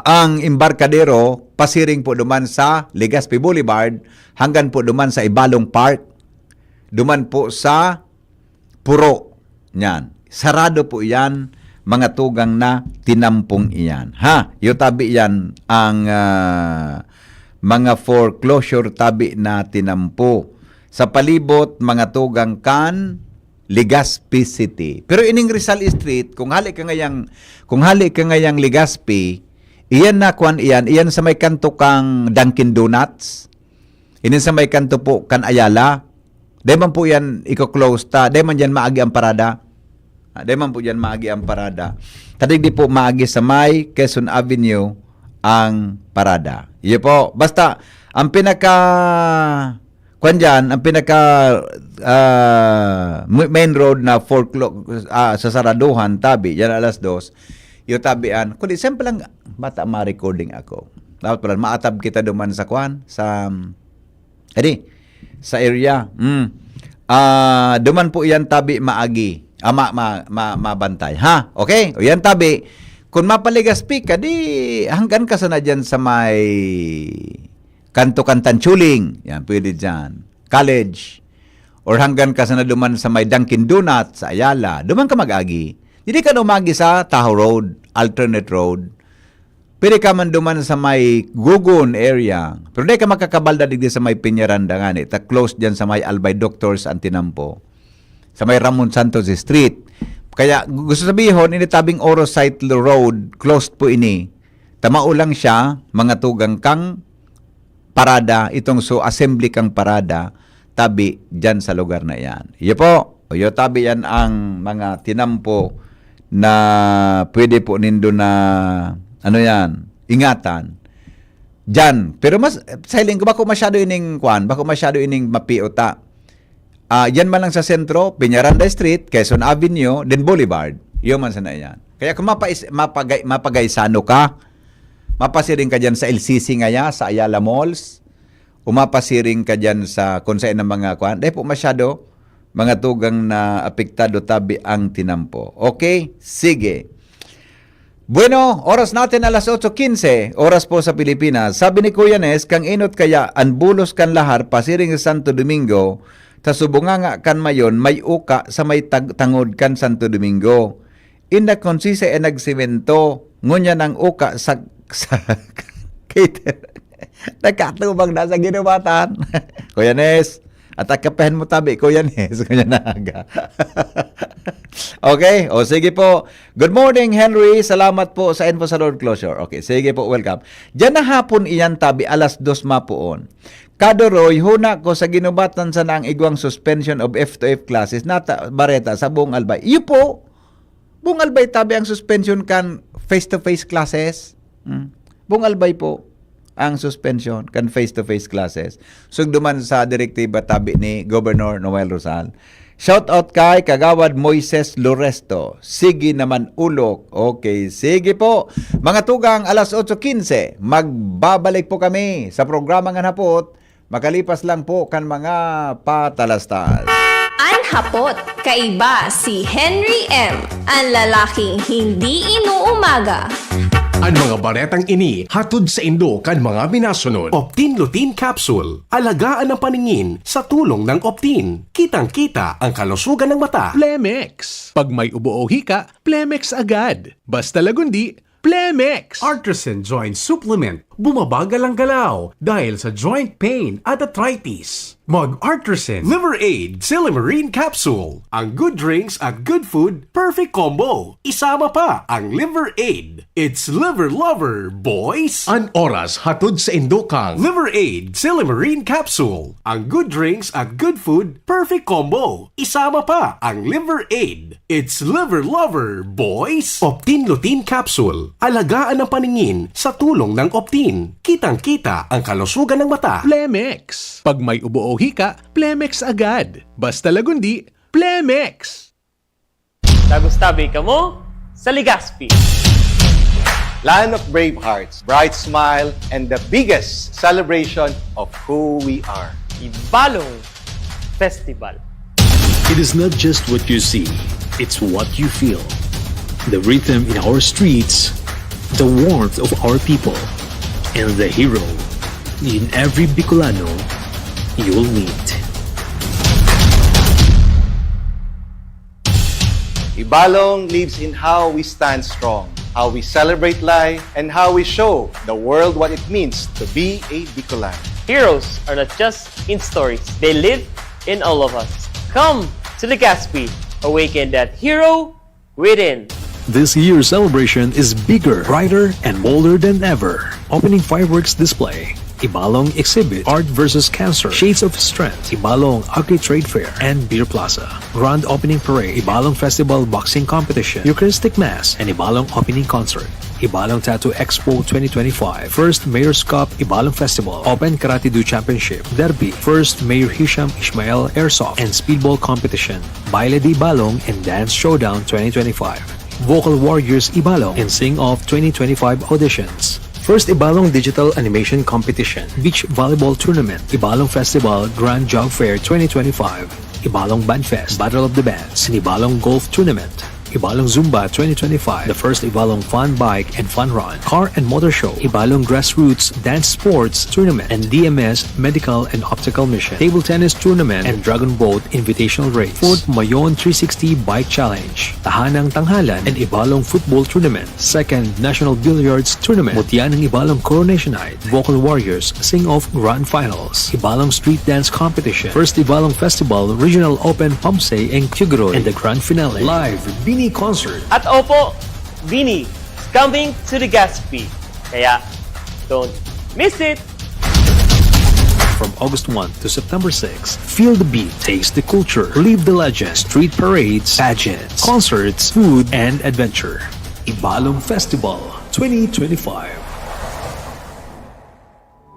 ang embarkadero, pasiring po duman sa Legazpi Boulevard, hanggang po duman sa Ibalong Park, duman po sa Puro. Yan. Sarado po yan mga tugang na tinampong iyan. Ha? Iyo tabi yan ang, ah, mga foreclosure tabi na tinampo. Sa palibot, mga tugang kan Legazpi City. Pero ining Rizal Street, kung hali ka ngayang, kung hali ka ngayang Legazpi, iyan na kwan iyan, iyan sa may kanto kang Dunkin Donuts. Iyan sa may kanto po kan Ayala. Dai man po yan iko-close ta, dai man yan maagi ang parada. Ah, dai man po yan maagi ang parada. Tadig di po maagi sa may Quezon Avenue ang parada. Iyo po. Basta, ang pinaka, kwan dyan, ang pinaka, ah, mu- main road na four o'clock, ah, sa saraduhan, tabi, yan alas dos, yung tabian. Kundi, siyempre lang, bata ma-recording ako. Dapat pala, maatab kita duman sa kwan, sa, edi, sa area. Mm. Ah, duman po yan tabi maagi. Ah, ma, ma, ma, mabantay. Ha? Okay? O yan tabi. Kung mapaligas pi ka, di hanggan ka sana dyan sa may kanto kan Tanchuling. Yan, pwede dyan. College. Or hanggan ka sana duman sa may Dunkin Donut sa Ayala. Duman ka mag-agi. Dili ka na umagi sa Tahoe Road, alternate road. Pwede ka man duman sa may Gugun area. Pero di ka makakabalda digdi sa may Peñaranda ngani. Ta close dyan sa may Albay Doctors ang tinampo. Sa may Ramon Santos Street. Kaya gusto sabihon, ini tabing Oro Site Road, closed po ini. Tamao lang siya, mga tugang kang parada, itong so assembly kang parada, tabi dyan sa lugar na yan. Iyo po, iyo tabi yan ang mga tinampo na pwede po nindo na, ano yan, ingatan. Diyan. Pero mas, sa hiling ko, bako masyado ining, kwan, bako masyado ining mapiuta. Ah, yan man lang sa sentro, Peñaranda Street, Quezon Avenue, then Boulevard. Iyo man sana yan. Kaya kung mapais, mapagay, mapagaysano ka, mapasiring ka dyan sa L C C ngaya, sa Ayala Malls, o mapasiring ka dyan sa kung saan ang mga, kwan, dahil po masyado, mga tugang na apektado tabi ang tinampo. Okay? Sige. Bueno, oras natin alas otso quince, oras po sa Pilipinas. Sabi ni Kuya Nes, kang inot kaya an bulos kan lahar pasiring sa Santo Domingo, ta subong nga kan mayon may uka sa may tag-, tangod kan Santo Domingo. Inda kon sisay an nagsemento, ngunyan ang uka sa, sa cater. Nagkatubang na sa ginubatan. Kuya Nes, at akapehan mo tabi, Kuya Nes, Kuya Naga. Okay, o sige po. Good morning, Henry. Salamat po sa info sa road closure. Okay, sige po, welcome. Diyan na hapon iyan tabi, alas dos mapoon. Kadoroy, huna ko sa ginubatan sana ang igwang suspension of F two F classes, nata bareta sa buong Albay. Iyo po, buong Albay tabi ang suspension kan face-to-face classes. Hmm. Buong Albay po ang suspension kan face-to-face classes. Sugduman sa direktiba tabi ni Governor Noel Rosal. Shout out kay Kagawad Moises Loresto. Sige naman, ulok. Okay, sige po. Mga tugang, alas otso quince, magbabalik po kami sa programa Ngan Hapot. Makalipas lang po kan mga patalastas. An Hapot, kaiba si Henry M, an lalaking hindi inuumaga. An mga baretang ini hatod saindo kan mga minasunod. Optin Lutein Capsule. Alagaan ang paningin sa tulong ng Optin. Kitang-kita ang kalusugan ng mata. Plemex. Pag may ubo o hika, Plemex agad. Basta lagundi, Plemex. Artisan Joint Supplement. Bumabagal ang galaw dahil sa joint pain at arthritis. Mag Artisan Liver Aid Silymarin Capsule. Ang good drinks at good food, perfect combo. Isama pa ang Liver Aid. It's Liver Lover, boys! An oras hatod saindo kang Liver Aid Silymarin Capsule. Ang good drinks at good food, perfect combo. Isama pa ang Liver Aid. It's Liver Lover, boys! Optin Lutein Capsule. Alagaan ang paningin sa tulong ng Optin. Kitang-kita ang kalusugan ng mata. Plemex. Pag may ubo o hika, Plemex agad. Basta lagundi, Plemex. Tagustabi kamo sa Legazpi. Land of brave hearts, bright smile, and the biggest celebration of who we are. Ibalong Festival. It is not just what you see, it's what you feel. The rhythm in our streets, the warmth of our people, and the hero in every Bicolano you'll meet. Ibalong lives in how we stand strong, how we celebrate life, and how we show the world what it means to be a Bicolan. Heroes are not just in stories, they live in all of us. Come to Legazpi, awaken that hero within. This year's celebration is bigger, brighter, and bolder than ever. Opening fireworks display, Ibalong exhibit, Art versus Cancer, Shades of Strength, Ibalong Agri Trade Fair, and Beer Plaza. Grand opening parade, Ibalong Festival Boxing Competition, Eucharistic Mass, and Ibalong Opening Concert. Ibalong Tattoo Expo twenty twenty-five, First Mayor's Cup Ibalong Festival, Open Karate Do Championship, Derby, First Mayor Hisham Ishmael Airsoft and Speedball Competition, Baile de Ibalong and Dance Showdown twenty twenty-five, Vocal Warriors Ibalong and Sing Off twenty twenty-five auditions, First Ibalong Digital Animation Competition, Beach Volleyball Tournament, Ibalong Festival Grand Job Fair twenty twenty-five, Ibalong Band Fest, Battle of the Bands, and Ibalong Golf Tournament. Ibalong Zumba twenty twenty-five, the first Ibalong Fun Bike and Fun Run, Car and Motor Show, Ibalong Grassroots Dance Sports Tournament, and D M S Medical and Optical Mission, Table Tennis Tournament, and Dragon Boat Invitational Race, Fourth Mayon three sixty Bike Challenge, Tahanang Tanghalan and Ibalong Football Tournament, Second National Billiards Tournament, Mutya ng Ibalong Coronation Night, Vocal Warriors Sing Off Grand Finals, Ibalong Street Dance Competition, First Ibalong Festival Regional Open Pamsay and Kugoroy, and the Grand Finale. Live Bini Concert. At opo, Bini is coming to Legazpi. Kaya, don't miss it! From August one to September six, feel the beat, taste the culture, live the legend, street parades, pageants, concerts, food, and adventure. Ibalong Festival twenty twenty-five.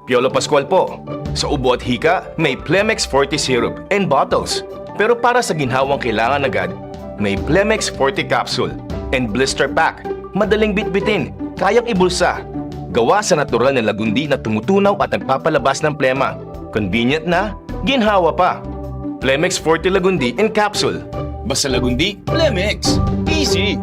Piolo Pascual po. Sa ubo at hika, may Plemex Forte Syrup and bottles. Pero para sa ginhawang kailangan agad, may Plemex Forte Capsule and Blister Pack. Madaling bitbitin, kayang ibulsa. Gawa sa natural na lagundi na tumutunaw at nagpapalabas ng plema. Convenient na, ginhawa pa. Plemex Forte Lagundi in Capsule. Basta Lagundi, Plemex. Easy!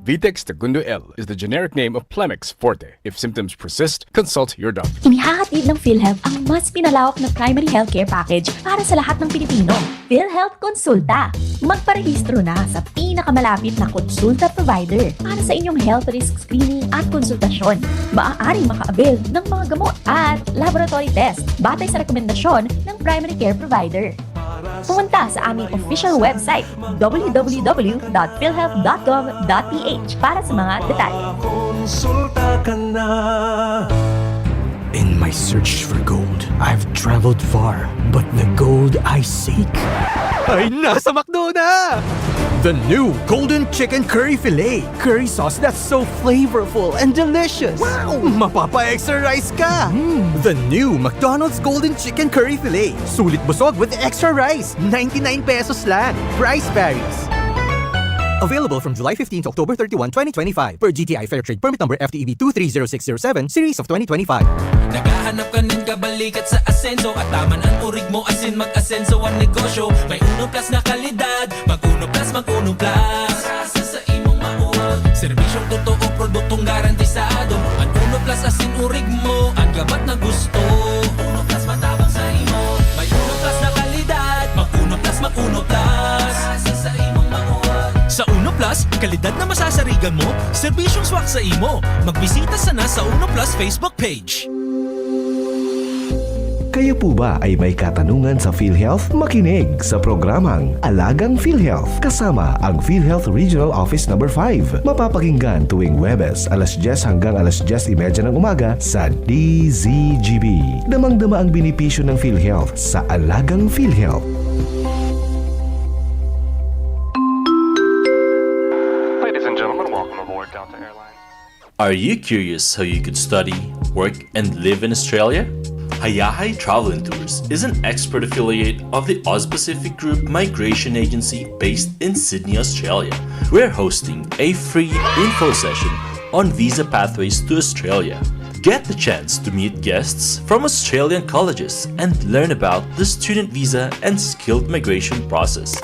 Vitex Tagundo L is the generic name of Plemex Forte. If symptoms persist, consult your doctor. Inihahatid ng PhilHealth ang mas pinalawak na primary healthcare package para sa lahat ng Pilipino. PhilHealth Konsulta. Magparehistro na sa pinakamalapit na konsulta provider para sa inyong health risk screening at konsultasyon. Maaaring maka-avail ng mga gamot at laboratory test batay sa rekomendasyon ng primary care provider. Pumunta sa aming official website, w w w dot philhealth dot gov dot p h, para sa mga detalye. Konsulta ka na. In my search for gold, I've traveled far, but the gold I seek ay nasa McDo na! The new Golden Chicken Curry Filet. Curry sauce that's so flavorful and delicious. Wow! Mapapa-extra rice ka! Mm, the new McDonald's Golden Chicken Curry Filet. Sulit busog with extra rice. Ninety-nine pesos lang. Price varies. Available from July fifteen to October thirty-one, twenty twenty-five, per G T I Fair Trade Permit Number F T E B two three zero six zero seven, series of twenty twenty-five. Naghahanap ka nin kabalikat sa asenso at taman ang urig mo asin mag-asenso ang negosyo. May Uno Plus na kalidad, mag Uno Plus, mag Uno Plus. Sa, sa imong mauwag, serbisyong totoo, produktong garantisado. Ang Uno Plus asin urig mo, ang gabat na gusto. Uno Plus matabang sa imo. May Uno Plus na kalidad, mag Uno Plus, mag Uno Plus. Sa, sa imong mauwag. Sa Uno Plus, kalidad na masasarigan mo, serbisyong swak sa imo. Magbisita sana sa Uno Plus Facebook page. Kayo po ba ay may katanungan sa PhilHealth? Makinig sa programang Alagang PhilHealth kasama ang PhilHealth Regional Office Number five. Mapapakinggan tuwing Huwebes, alas dyes hanggang alas dyes y media ng umaga sa D Z G B. Damang-dama ang benepisyo ng PhilHealth sa Alagang PhilHealth. Ladies and gentlemen, welcome aboard Delta Airlines. Are you curious how you could study, work, and live in Australia? Hayahay Travel and Tours is an expert affiliate of the Oz Pacific Group Migration Agency based in Sydney, Australia. We're hosting a free info session on visa pathways to Australia. Get the chance to meet guests from Australian colleges and learn about the student visa and skilled migration process.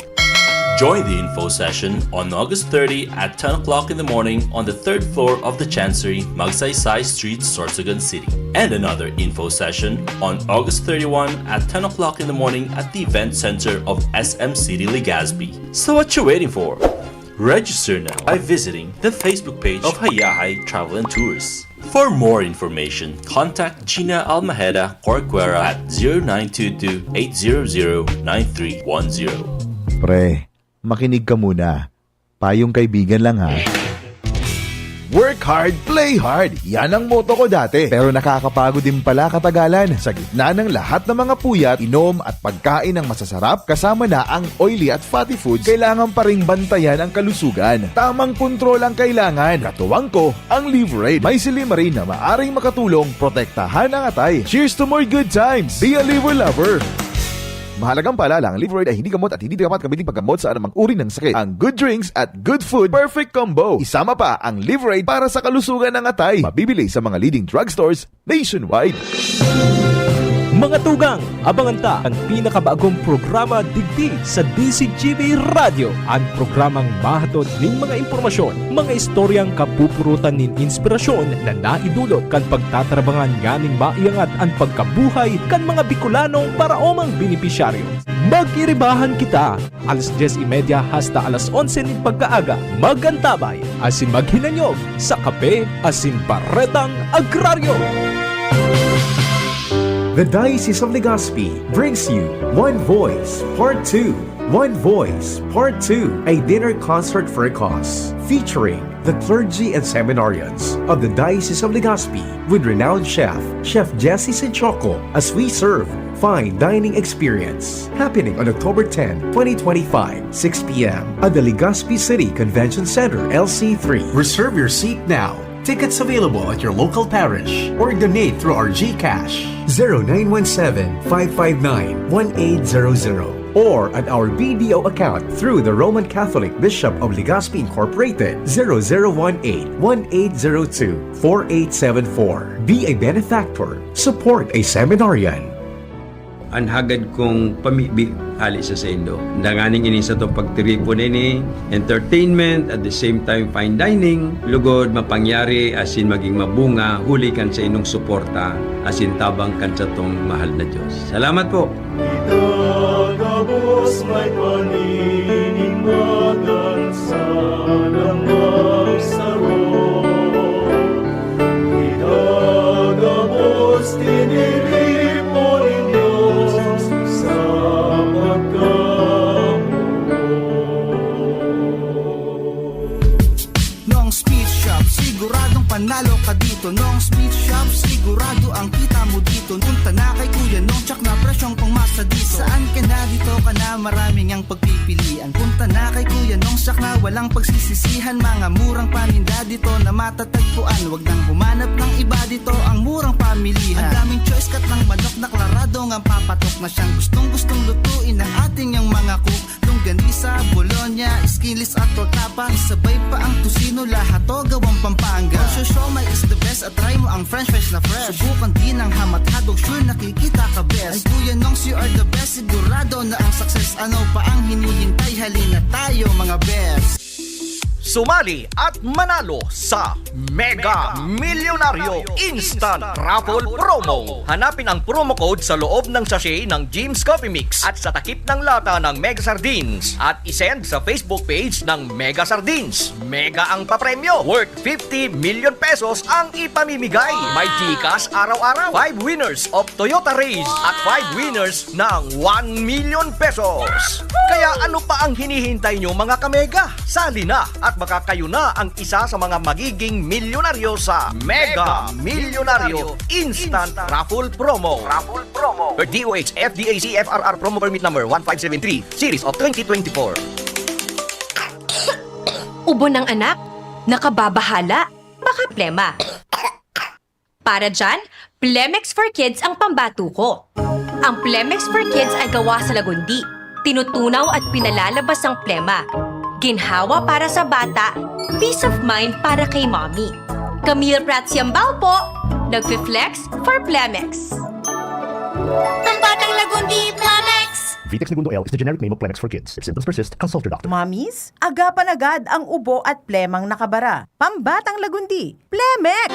Join the info session on August thirty at ten o'clock in the morning on the third floor of the Chancery, Magsaysay Street, Sorsogon City. And another info session on August thirty-one at ten o'clock in the morning at the Event Center of S M City Legazpi. So what you waiting for? Register now by visiting the Facebook page of Hayahay Travel and Tours. For more information, contact Gina Almajeda Corcuera at zero nine two two, eight zero zero, nine three one zero. Pre, makinig ka muna. Payong kaibigan lang ha. Work hard, play hard. Yan ang motto ko dati. Pero nakakapagod din pala katagalan. Sa gitna ng lahat ng mga puyat, inom at pagkain ng masasarap, kasama na ang oily at fatty foods, kailangan pa ring bantayan ang kalusugan. Tamang kontrol ang kailangan. Katuwang ko, ang Liverade. May silymarin na maaring makatulong protektahan ang atay. Cheers to more good times! Be a Liver Lover! Mahalagang paalala, ang Liverade ay hindi gamot at hindi dapat gamitin paggamot sa anumang uri ng sakit. Ang good drinks at good food, perfect combo. Isama pa ang Liverade para sa kalusugan ng atay. Mabibili sa mga leading drugstores nationwide. Mga tugang, abangan ta an pinakabagong programa digdi sa D Z G B Radyo, an programang mahatod nin mga impormasyon, mga istoryang kapupurutan nin inspirasyon na naidulot kan pagtatrabangan nganing maiangat an pagkabuhay kan mga Bicolanong paraomang benepisyaryo. Mag-iribahan kita, alas dyes y media hasta alas onse nin pagkaaga. Mag-antabay asin maghinanyog sa Kape asin Baretang Agraryo. The Diocese of Legazpi brings you One Voice Part two. One Voice Part two, a dinner concert for a cause, featuring the clergy and seminarians of the Diocese of Legazpi with renowned chef, Chef Jesse Sinchoco, as we serve fine dining experience. Happening on October ten, twenty twenty-five, six p.m. at the Legazpi City Convention Center, L C three. Reserve your seat now. Tickets available at your local parish or donate through our GCash, zero nine one seven, five five nine, one eight zero zero, or at our B D O account through the Roman Catholic Bishop of Legazpi Incorporated, zero zero one eight, one eight zero two, four eight seven four. Be a benefactor. Support a seminarian. An hagad kong pamibi hale sa saindo. Danganing ini satong pagtiripon ini, entertainment, at the same time fine dining, lugod mapangyari asin maging mabunga huli kan saindong suporta asin tabang kan satong mahal na Dios. Salamat po! Itagabos may paninimbagan sa lamang saro. Itagabos tiniripo nin Dios sa pagkamuot. Nong's Meat Shop, siguradong panalo ka dito. Nong's Meat Shop, sigurado ang kita mo dito. Punta na kay Kuya Nong, tsak na presyong pangmasa dito. Saan ka na, dito ka na, maraming ang pagpipilian. Punta na kay Kuya Nong, tsak na walang pagsisisihan. Mga murang paninda dito na matatagpuan. Wag nang humanap ng iba dito, ang murang pamilihan. Ang daming choice, cut ng manok na klarado ngang papatok na siyang gustong-gustong lutuin ng ating yang mga cook. Longganisa, bologna, skinless at torta pa. Isabay pa ang tocino, lahat to gawang Pampanga. For sure, siomai is the best at try mo ang french fries na fresh. Subukan din ang hamat hotdog, sure nakikita ka best. Ay Kuya Nongs, you are the best, sigurado na ang success. Ano pa ang hinihintay? Halina tayo mga best. Sumali at manalo sa Mega Milyonaryo Instant Raffle Promo. Hanapin ang promo code sa loob ng sachet ng Jim's Coffee Mix at sa takip ng lata ng Mega Sardines at isend sa Facebook page ng Mega Sardines. Mega ang papremyo, worth fifty million pesos ang ipamimigay. May GCash araw-araw, five winners of Toyota Raize at five winners ng one million pesos. Kaya ano pa ang hinihintay nyo, mga kamega? Sali na at baka kayo na ang isa sa mga magiging milyonaryo sa Mega Milyonaryo Instant Raffle Promo. Raffle Promo. Per D O H F D A C F R R Promo Permit Number one five seven three, Series of twenty twenty-four. Ubo ng anak? Nakababahala? Baka plema. Para dyan, Plemex for Kids ang pambatuko. Ang Plemex for Kids ay gawa sa lagundi. Tinutunaw at pinalalabas ang plema. Ginhawa para sa bata, peace of mind para kay mommy. Camille Prats Yambao po, nagfi-flex for Plemex. Pambatang Lagundi, Plemex! Vitex Negundo L is the generic name of Plemex for Kids. If symptoms persist, consult your doctor. Mommies, agapan agad ang ubo at plemang nakabara. Pambatang Lagundi, Plemex!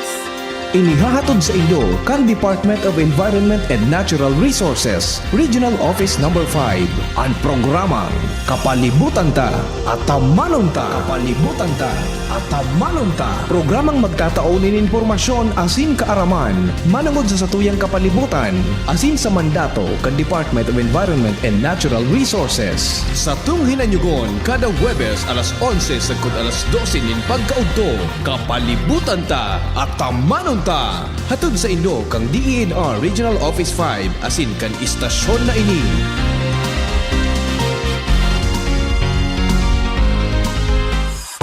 Inihahatod sa inyo kan Department of Environment and Natural Resources, Regional Office Number five, an programang Kapalibutan Ta, Atamanon Ta. Kapalibutan Ta, Atamanon Ta. Programang magtatao nin impormasyon asin kaaraman manongod sa satuyang kapalibutan asin sa mandato kan Department of Environment and Natural Resources. Satong hinanyugon kada Huwebes alas onse sagkod alas dose nin pagkaudto. Kapalibutan Ta, Atamanon Ta. Hatod sa inyo kan D E N R Regional Office five asin kan istasyon na ini.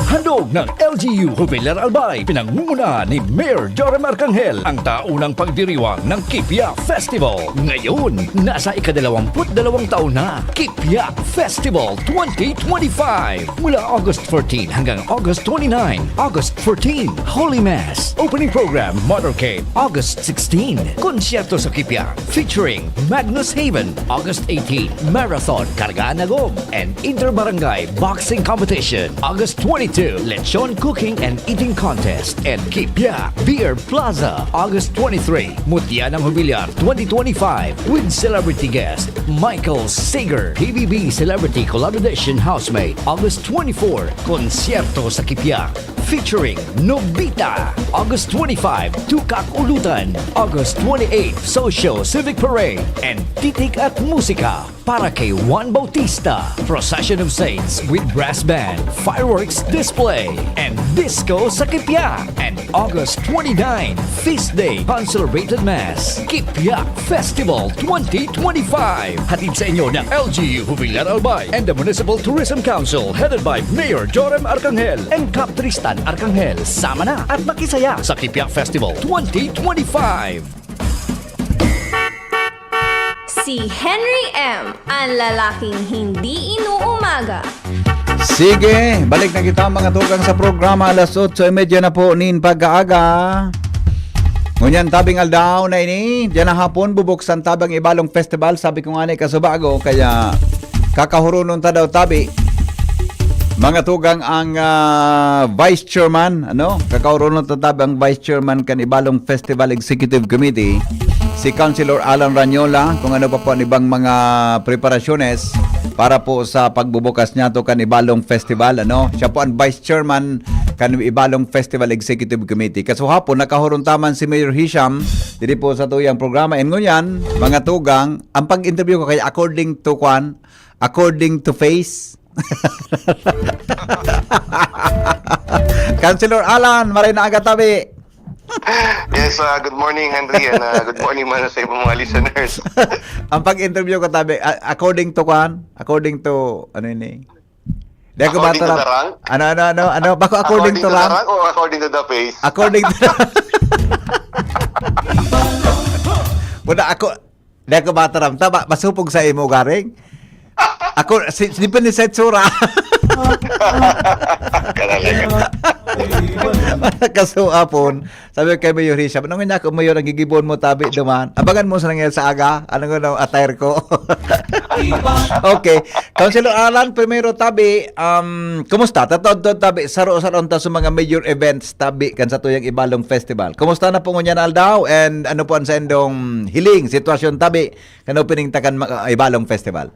Handog ng L G U Jubilar Albay, pinangungunahan ni Mayor Joram Arcangel, ang taunang pagdiriwang ng Kipia Festival. Ngayon, nasa ikadalawamput dalawang taon na, Kipia Festival twenty twenty-five. Mula August fourteen hanggang August twenty-nine, August fourteen, Holy Mass, opening program, Motorcade, August sixteen, Konsyerto sa Kipia, featuring Magnus Haven, August eighteen, Marathon, Kargaan na Gom, and Inter-Barangay Boxing Competition, August twenty-two, Lechon Cooking and Eating Contest, and Kipia Beer Plaza, August twenty-three, Mutya ng Jubilar twenty twenty-five, with celebrity guest Michael Sager, P B B Celebrity Collabo Edition Housemate, August twenty-four, Konsyerto sa Kipia, featuring Nobita, August twenty-five, Tukak Ulutan, August twenty-eight, Socio Civic Parade, and Titik at Musika para kay Juan Bautista, Procession of Saints with brass band, fireworks display, and disco sa Kipia. And August twenty-nine, Feast Day, Consecrated Mass, Kipia Festival twenty twenty-five. Hatid sa inyo ng L G U Jubilar Albay and the Municipal Tourism Council, headed by Mayor Joram Arcangel and Cap Tristan Arcangel. Sama na at makisaya sa Kipia Festival twenty twenty-five. Si Henry M, ang lalaking hindi inuumaga. Sige, balik na kita, mga tugang, sa programa. Alas otso y media na po nin pagkaaga. Ngunyan, tabing aldaw na ini, diyan na hapon, bubuksan tabang Ibalong Festival. Sabi ko nga ni kasubago, kaya kakahurunon ta daw tabi. Mga tugang, ang, ah, vice chairman, ano? Kakahurunon ta tabi ang vice chairman kan Ibalong Festival Executive Committee, si Councilor Alan Ranyola, kung ano pa po ang ibang mga preparasyones para po sa pagbubukas niya to kan Ibalong Festival, ano? Siya po ang vice chairman kan Ibalong Festival Executive Committee. Kasuhapon, nakahuruntaman si Mayor Hisham diri po sa tuyang programa. And ngunyan, mga tugang, ang pag-interview ko kay according to kwan, according to face. Councilor Alan, maray na aga tabi. Yes, uh, good morning, Henry, and uh, good morning man sa ibang mga listeners. Ang pag-interview ko tabi, a- according to kwan, according to, ano ini? Di ako According to mataram. The rank? Ano, ano, ano, ano? Bako according, According to to the rank? Rank o according to the face? According to the Muna ako, di ako mataram. Tama, masupog sa imo, garing. Ako, si, depende sa itsura. Karalagan. Kasuhapon, sabi ko kay Mayor Hisham, "Ano nga niya ako, Mayor, ang gigibon mo, tabi, duman? Abangan mo sa nangyari sa aga? Ano nga, no, attire ko?" Okay. Councilor Alan, primero, tabi, um, kumusta? Tatod, tabi, saro-saro ta sa mga major events, tabi, kan sa tuyang Ibalong Festival. Kumusta na po ngunyan aldaw? And ano po ang sa indong hiling, sitwasyon, tabi, kan opening ta kan ma- Ibalong Festival?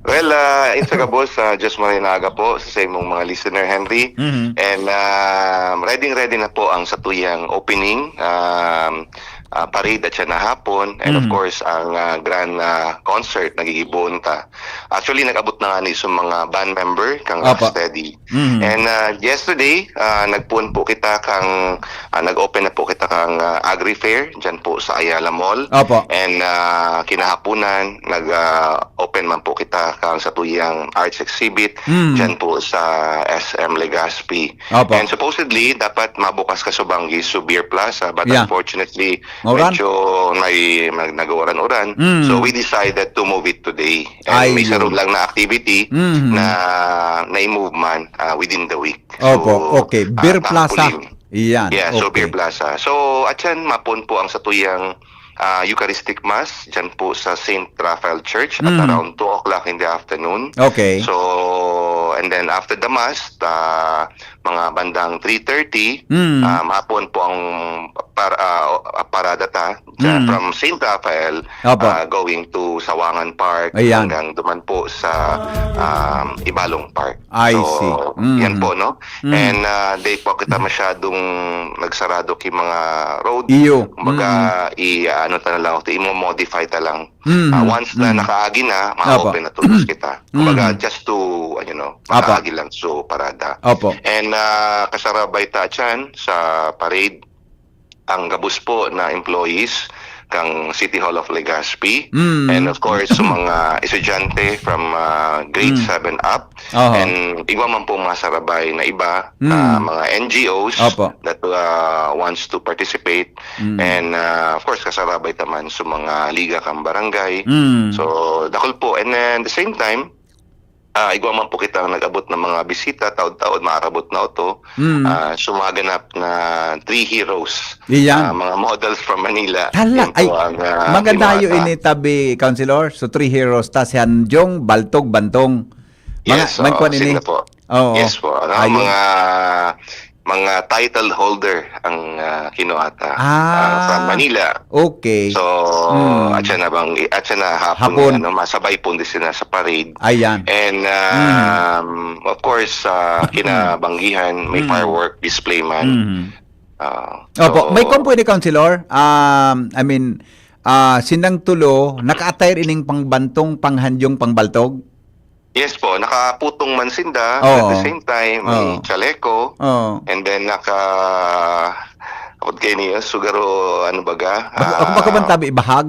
Well, uh, it's a gabos, uh, just maray na aga po sa, sa imong mga listener, Henry. Mhm. And um, ready, ready na po ang satuyang opening um, uh, parade at siya na hapon. And of Mhm. course, ang uh, grand uh, concert na gigiboon ta. Actually, nag-abot na nga ni sa mga band member kang Apa. Rocksteady. Mhm. And uh, yesterday, uh, nagpuon po kita kang, uh, nag-open na po kita kang uh, Agri Fair dyan po sa Ayala Mall. Opo. And uh, kinahaponan, nag-open man po kita kang sa tuyang arts exhibit Mm. dyan po sa S M Legazpi. Opo. And supposedly, dapat mabukas ka subanggi sa Beer Plaza, but Yeah. unfortunately, Mauran? medyo may mag- nag-uuran-uran. Mm. So we decided to move it today. And may Ayun. sarong lang na activity Mhm. na na-move man ah, within the week. Opo, So, okay. ah, Beer Plaza. thankfully, Iyan, yeah, so okay. Beer Plaza. So, at yan, mapon po ang satuyang ah, Eucharistic Mass dyan po sa Saint Raphael Church at Mm. around two o'clock in the afternoon. Okay. So, and then after the Mass, ah, mga bandang three thirty, Mm. um, hapon po ang par-, ah, parada ta, dyan Mm. from Saint Raphael, Opo. ah, going to Sawangan Park, Ayan. hanggang duman po sa, um, Ibalong Park. I So, see. yan Mm. po, no? Mm. And, ah, di po kita masyadong nagsarado ki mga road. Iyo. Kumbaga, Mm. i-, ano ta na lang, imo-modify ta lang. Mm. Ah, once na Mm. nakaagi na, Opo. ma-open na tulos kita. Kumbaga, Mm. just to, ano, no, Opo. makaagi lang so parada. Opo. And, ah, kasarabay ta dyan sa parade, ang gabos po na employees kang City Hall of Legazpi. Mm. And of course, sa mga estudyante from, ah, grade Mm. seven up. Oho. And igwa man po mga sarabay na iba, Mm. ah, mga N G Os Opo. that, ah, wants to participate. Mm. And, ah, of course, kasarabay ta man sa mga liga kang barangay. Mm. So, dakul po. And then, the same time, ah, igwa man po kita nag-abot ng mga bisita, taod-taod, maarabot na oto. Mm. Ah, sumaganap na three heroes. Iyan. Ah, mga models from Manila. Hala, Yan po ay, ang, ah, maganda hinuha yun sa ini, tabi, Councilor. So, three heroes, ta si Hanjong, Baltog, Bantong. Mga, Yes, may oo, kwan ini? sila po. Oo. Yes po. Ano, Ayun. mga, mga title holder ang, ah, kinuha ta, Ah. ah, from Manila. Okay. So, Mm. at siya na bang, at siya na hapon, Hapon. ano, masabay po din sila sa parade. Ayan. And, Mm. um, of course, ah, kinabanggihan, may Mm. firework display man. Mm. Ah, Opo, so may kwan po ini, Councilor. Um, I mean, ah, sinang tulo, naka-attire ining pangbantong, panghanjong, pangbaltog? Yes po, nakaputong man sinda, Oo. at the same time, may Oo. chaleco, Oo. and then naka, what kayo niya, sugaro, ano baga? Bako, ako baka Ah, man tabi, bahag?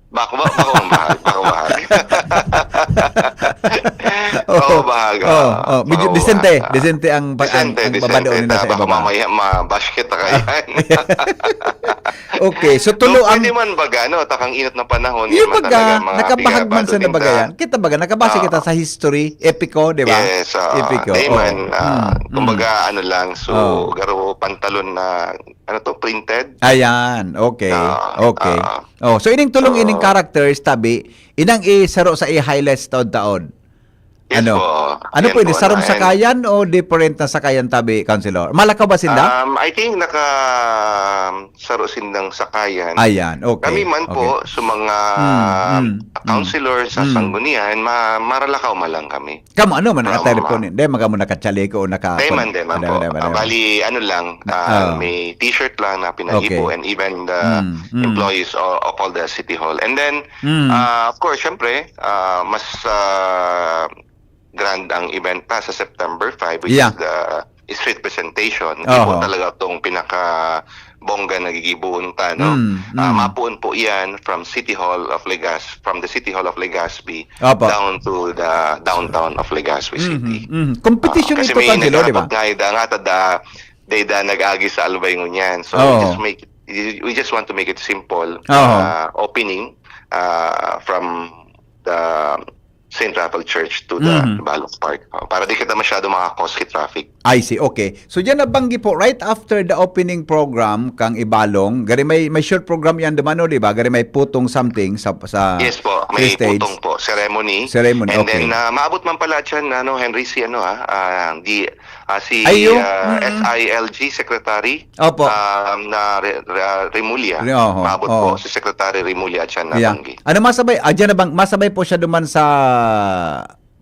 Bako ba? Bako ang bahag, bako bahag. Oo. Bako bahag, Oo, ah, oo. Medyo bako desente, bahag, ah. desente ang pag-, ang, Desente, ang desente. babado nila Ta, sa baka ibaba. mamaya ma-bash kita kayan. Okay, so tulo Though ang pwede man baga, no? Takang init na panahon, Yung yan man baga, talaga, mga nakabahag man pigabado sa din nabaga ta. yan. Kita baga, nakabase Oo. kita sa history, epiko, di ba? Yes, oo. Epiko, Di oo. man, ah, Mm, mm. kumbaga, ano lang, so, Oo. garo pantalon na, ano to, printed? Ayan, okay, Oo, okay. oo. Oh, so ining tulong, So ining characters, tabi, inang isaro sa i-highlights taod-taod. Yes Ano? po. Ano Yan po ini? po, ano, Sarong and sakayan o different na sakayan tabi, Councilor? Malakaw ba sinda? Um, I think naka, um, saro sindang sakayan. Ayan, okay, Kami man okay. po, sa mga, Mm, mm, mm. councilor sa Mm. sanggunian, ma-, maralakaw man lang kami. Kamo, ano man, From, naka-telephone, ah, hindi, magkamo naka-chaleco o naka-, Di man, di man di po. man, di man, Ah, di man. bali, ano lang, Na-, ah, ah. may t-shirt lang na pinahibo Okay. and even the Mm, mm. employees o-, of all the city hall. And then, Mm. ah, of course, syempre, ah, mas, ah, grand ang event pa sa September five, which Yeah. is the street presentation. Hindi po Oho. talaga itong pinaka-bongga na gigibohon ta, no? Mm, Ah, mm. mapoon po yan from City Hall of Legas-, from the City Hall of Legazpi Opo. down to the downtown of Legazpi Mhm, City. mhm. Competition Ah, kasi ito, may Councilor, di ba? nagkakapag-, nga, da, nga, tada, dahil da nag-agi sa Albay ngunyan. So, we Oo. just make it, we just want to make it simple, Oo. ah, opening, ah, from the Saint Raphael Church to the Mhm. Balong Park. Oh, para di kita masyado maka-cause ki traffic. I see, okay. So, diyan nabanggi po, right after the opening program kang Ibalong, gari may, may short program yan duman, no, di ba? Gari may putong something sa, sa Yes po, may stage. putong po, ceremony. Ceremony, And okay. then, ah, maabot man pala dyan, ano, Henry, si ano, ah, ah, di, ah, si, Ay, yung, ah, mm. S I L G Secretary, Opo. um, na Re-, Re-, Remulla. Re-, oho, Maabot oho. po si Secretary Remulla dyan na Yeah. banggi. Ano, masabay, ah, dyan na bang, masabay po siya duman sa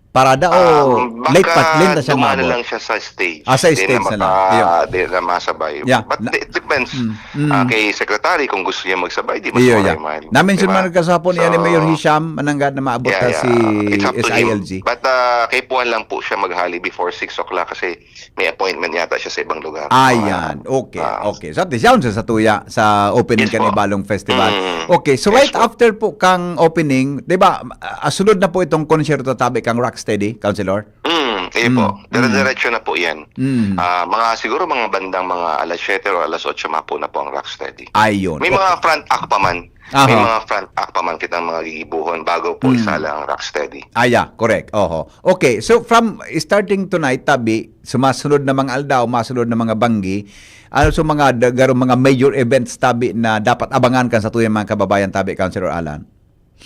parada o Um, late baka pa, late na siya dumaan na maabot? lang siya sa stage. Ah, sa Di na stage na lang. maka-, Ayun. di na masabay. Yeah. But Na it depends, Mm, mm. ah, kay Secretary kung gusto niya magsabay, di Iyo, masabi yeah. man. Na-mention Di ba? man kasapon niya ni Mayor So, Hisham, mananggad na maabot yeah, na yeah. si It's up to him. S I L G. But, ah, kaipuhan lang po siya maghali before six o'clock kasi may appointment yata siya sa ibang lugar. Ayan. Mga, Okay, ah, okay. So, at least, yaon sa, sa tuya, sa opening Yes, kan po. Ibalong Festival. Mm. Okay, so Yes, right po. after po kang opening, di ba, ah, sunod na po itong konsyerto tabi kang Rocksteady, Councilor? Mm, iyo po. Mm, mm. Dire-diretso na po yan. Mm. Ah, mga, siguro mga bandang mga alas siyete o alas otso mapo na po ang Rocksteady. Ayun, May mga okay. front act pa man. May Aha. mga front act pa man kitang mga gigibohon bago po Mm. isala ang Rocksteady. Ah, yeah, correct. Oho. Okay, so from starting tonight, tabi, sumasunod na mga aldaw, masunod na mga banggi, ano sa mga da-, garo mga major events, tabi, na dapat abangan kan satuyang mga kababayan, tabi, Councilor Alan?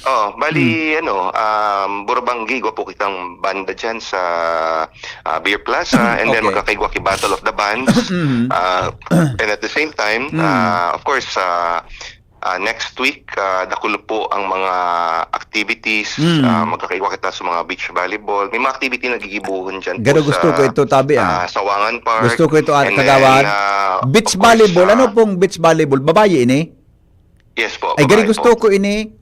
Oh, bali, ano, um, Burabanggi, igwa po kitang banda dyan sa, ah, Beer Plaza, and then Okay. magkakaigwa ki Battle of the Bands. Mhm. Ah, and at the same time, Mm. ah, of course, ah, ah, next week, ah, dakul po ang mga activities. Mm. Ah, magkakaigwa kita sa mga beach volleyball. May mga activity na gigibuhon dyan po Garo gusto sa, ko ito, tabi, ah. ah, Sawangan Park. Gusto ko ito, ah, And kagawad. then, ah, Beach of course, volleyball. Ano ah, pong beach volleyball? Babae ini? Yes po, Ay, gari babae gusto po. ko ini.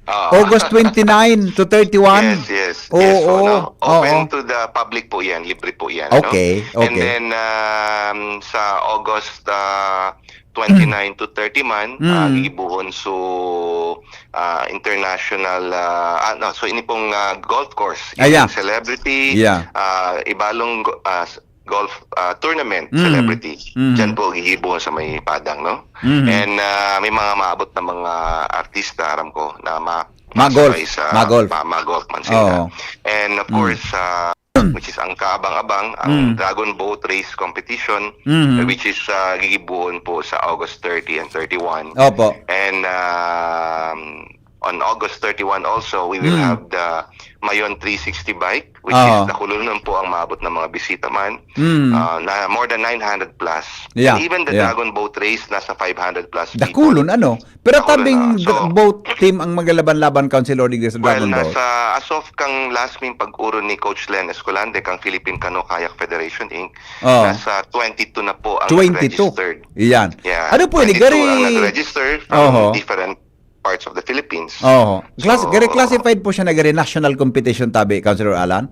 Ah. August twenty-nine to thirty-one. Yes, yes. Oo, Yes po, no? Open oo. to the public po yan. Libre po yan, no? Okay, And okay. then, um, sa August, ah, twenty-nine to thirty man, ah, Mm. gigibuhon so, ah, international, ah, ah, no, so ini pong, ah, golf course, Ah, yeah. even celebrity, Yeah. ah, Ibalong go-, ah, s-, golf, ah, tournament, Mm. celebrity. Mm. Diyan po gigibuhon sa may Padang, no? Mm. And, ah, may mga maabot na mga artista, aram ko, na ma-, Mga golf, masabay sa mga golf. ma-, mga golf man sila. Oo. And of Mm. course, ah, which is ang kaabang-abang, ang Mm. Dragon Boat Race Competition, Mm. which is, ah, gigibuhon po sa August thirty and thirty-one. Opo. And, um, on August thirty-one also, we will Mm. have the Mayon three sixty bike, which Oo. is dakulon po ang maabot na mga bisita man. Mm. Ah, na more than nine hundred plus. Yeah, And even the yeah. Dragon Boat Race, nasa five hundred plus people. Dakulon, ano? Pero Dakulon tabing na. So, dra-, boat team ang maglalaban-laban, Councilor Digres, sa Well, Dragon Boat? nasa, as of kang last ming pag-oro ni Coach Len Escolante, kang Philippine Canoe Kayak Federation, Inc, Oo. nasa twenty-two na po ang Twenty-two. registered. Iyan. Yeah, Ano po ini? twenty-two ang Gari- nag-register from Oho. different parts of the Philippines. Oho. Class-, So, gari classified po siya na gari national competition tabi, Councilor Alan?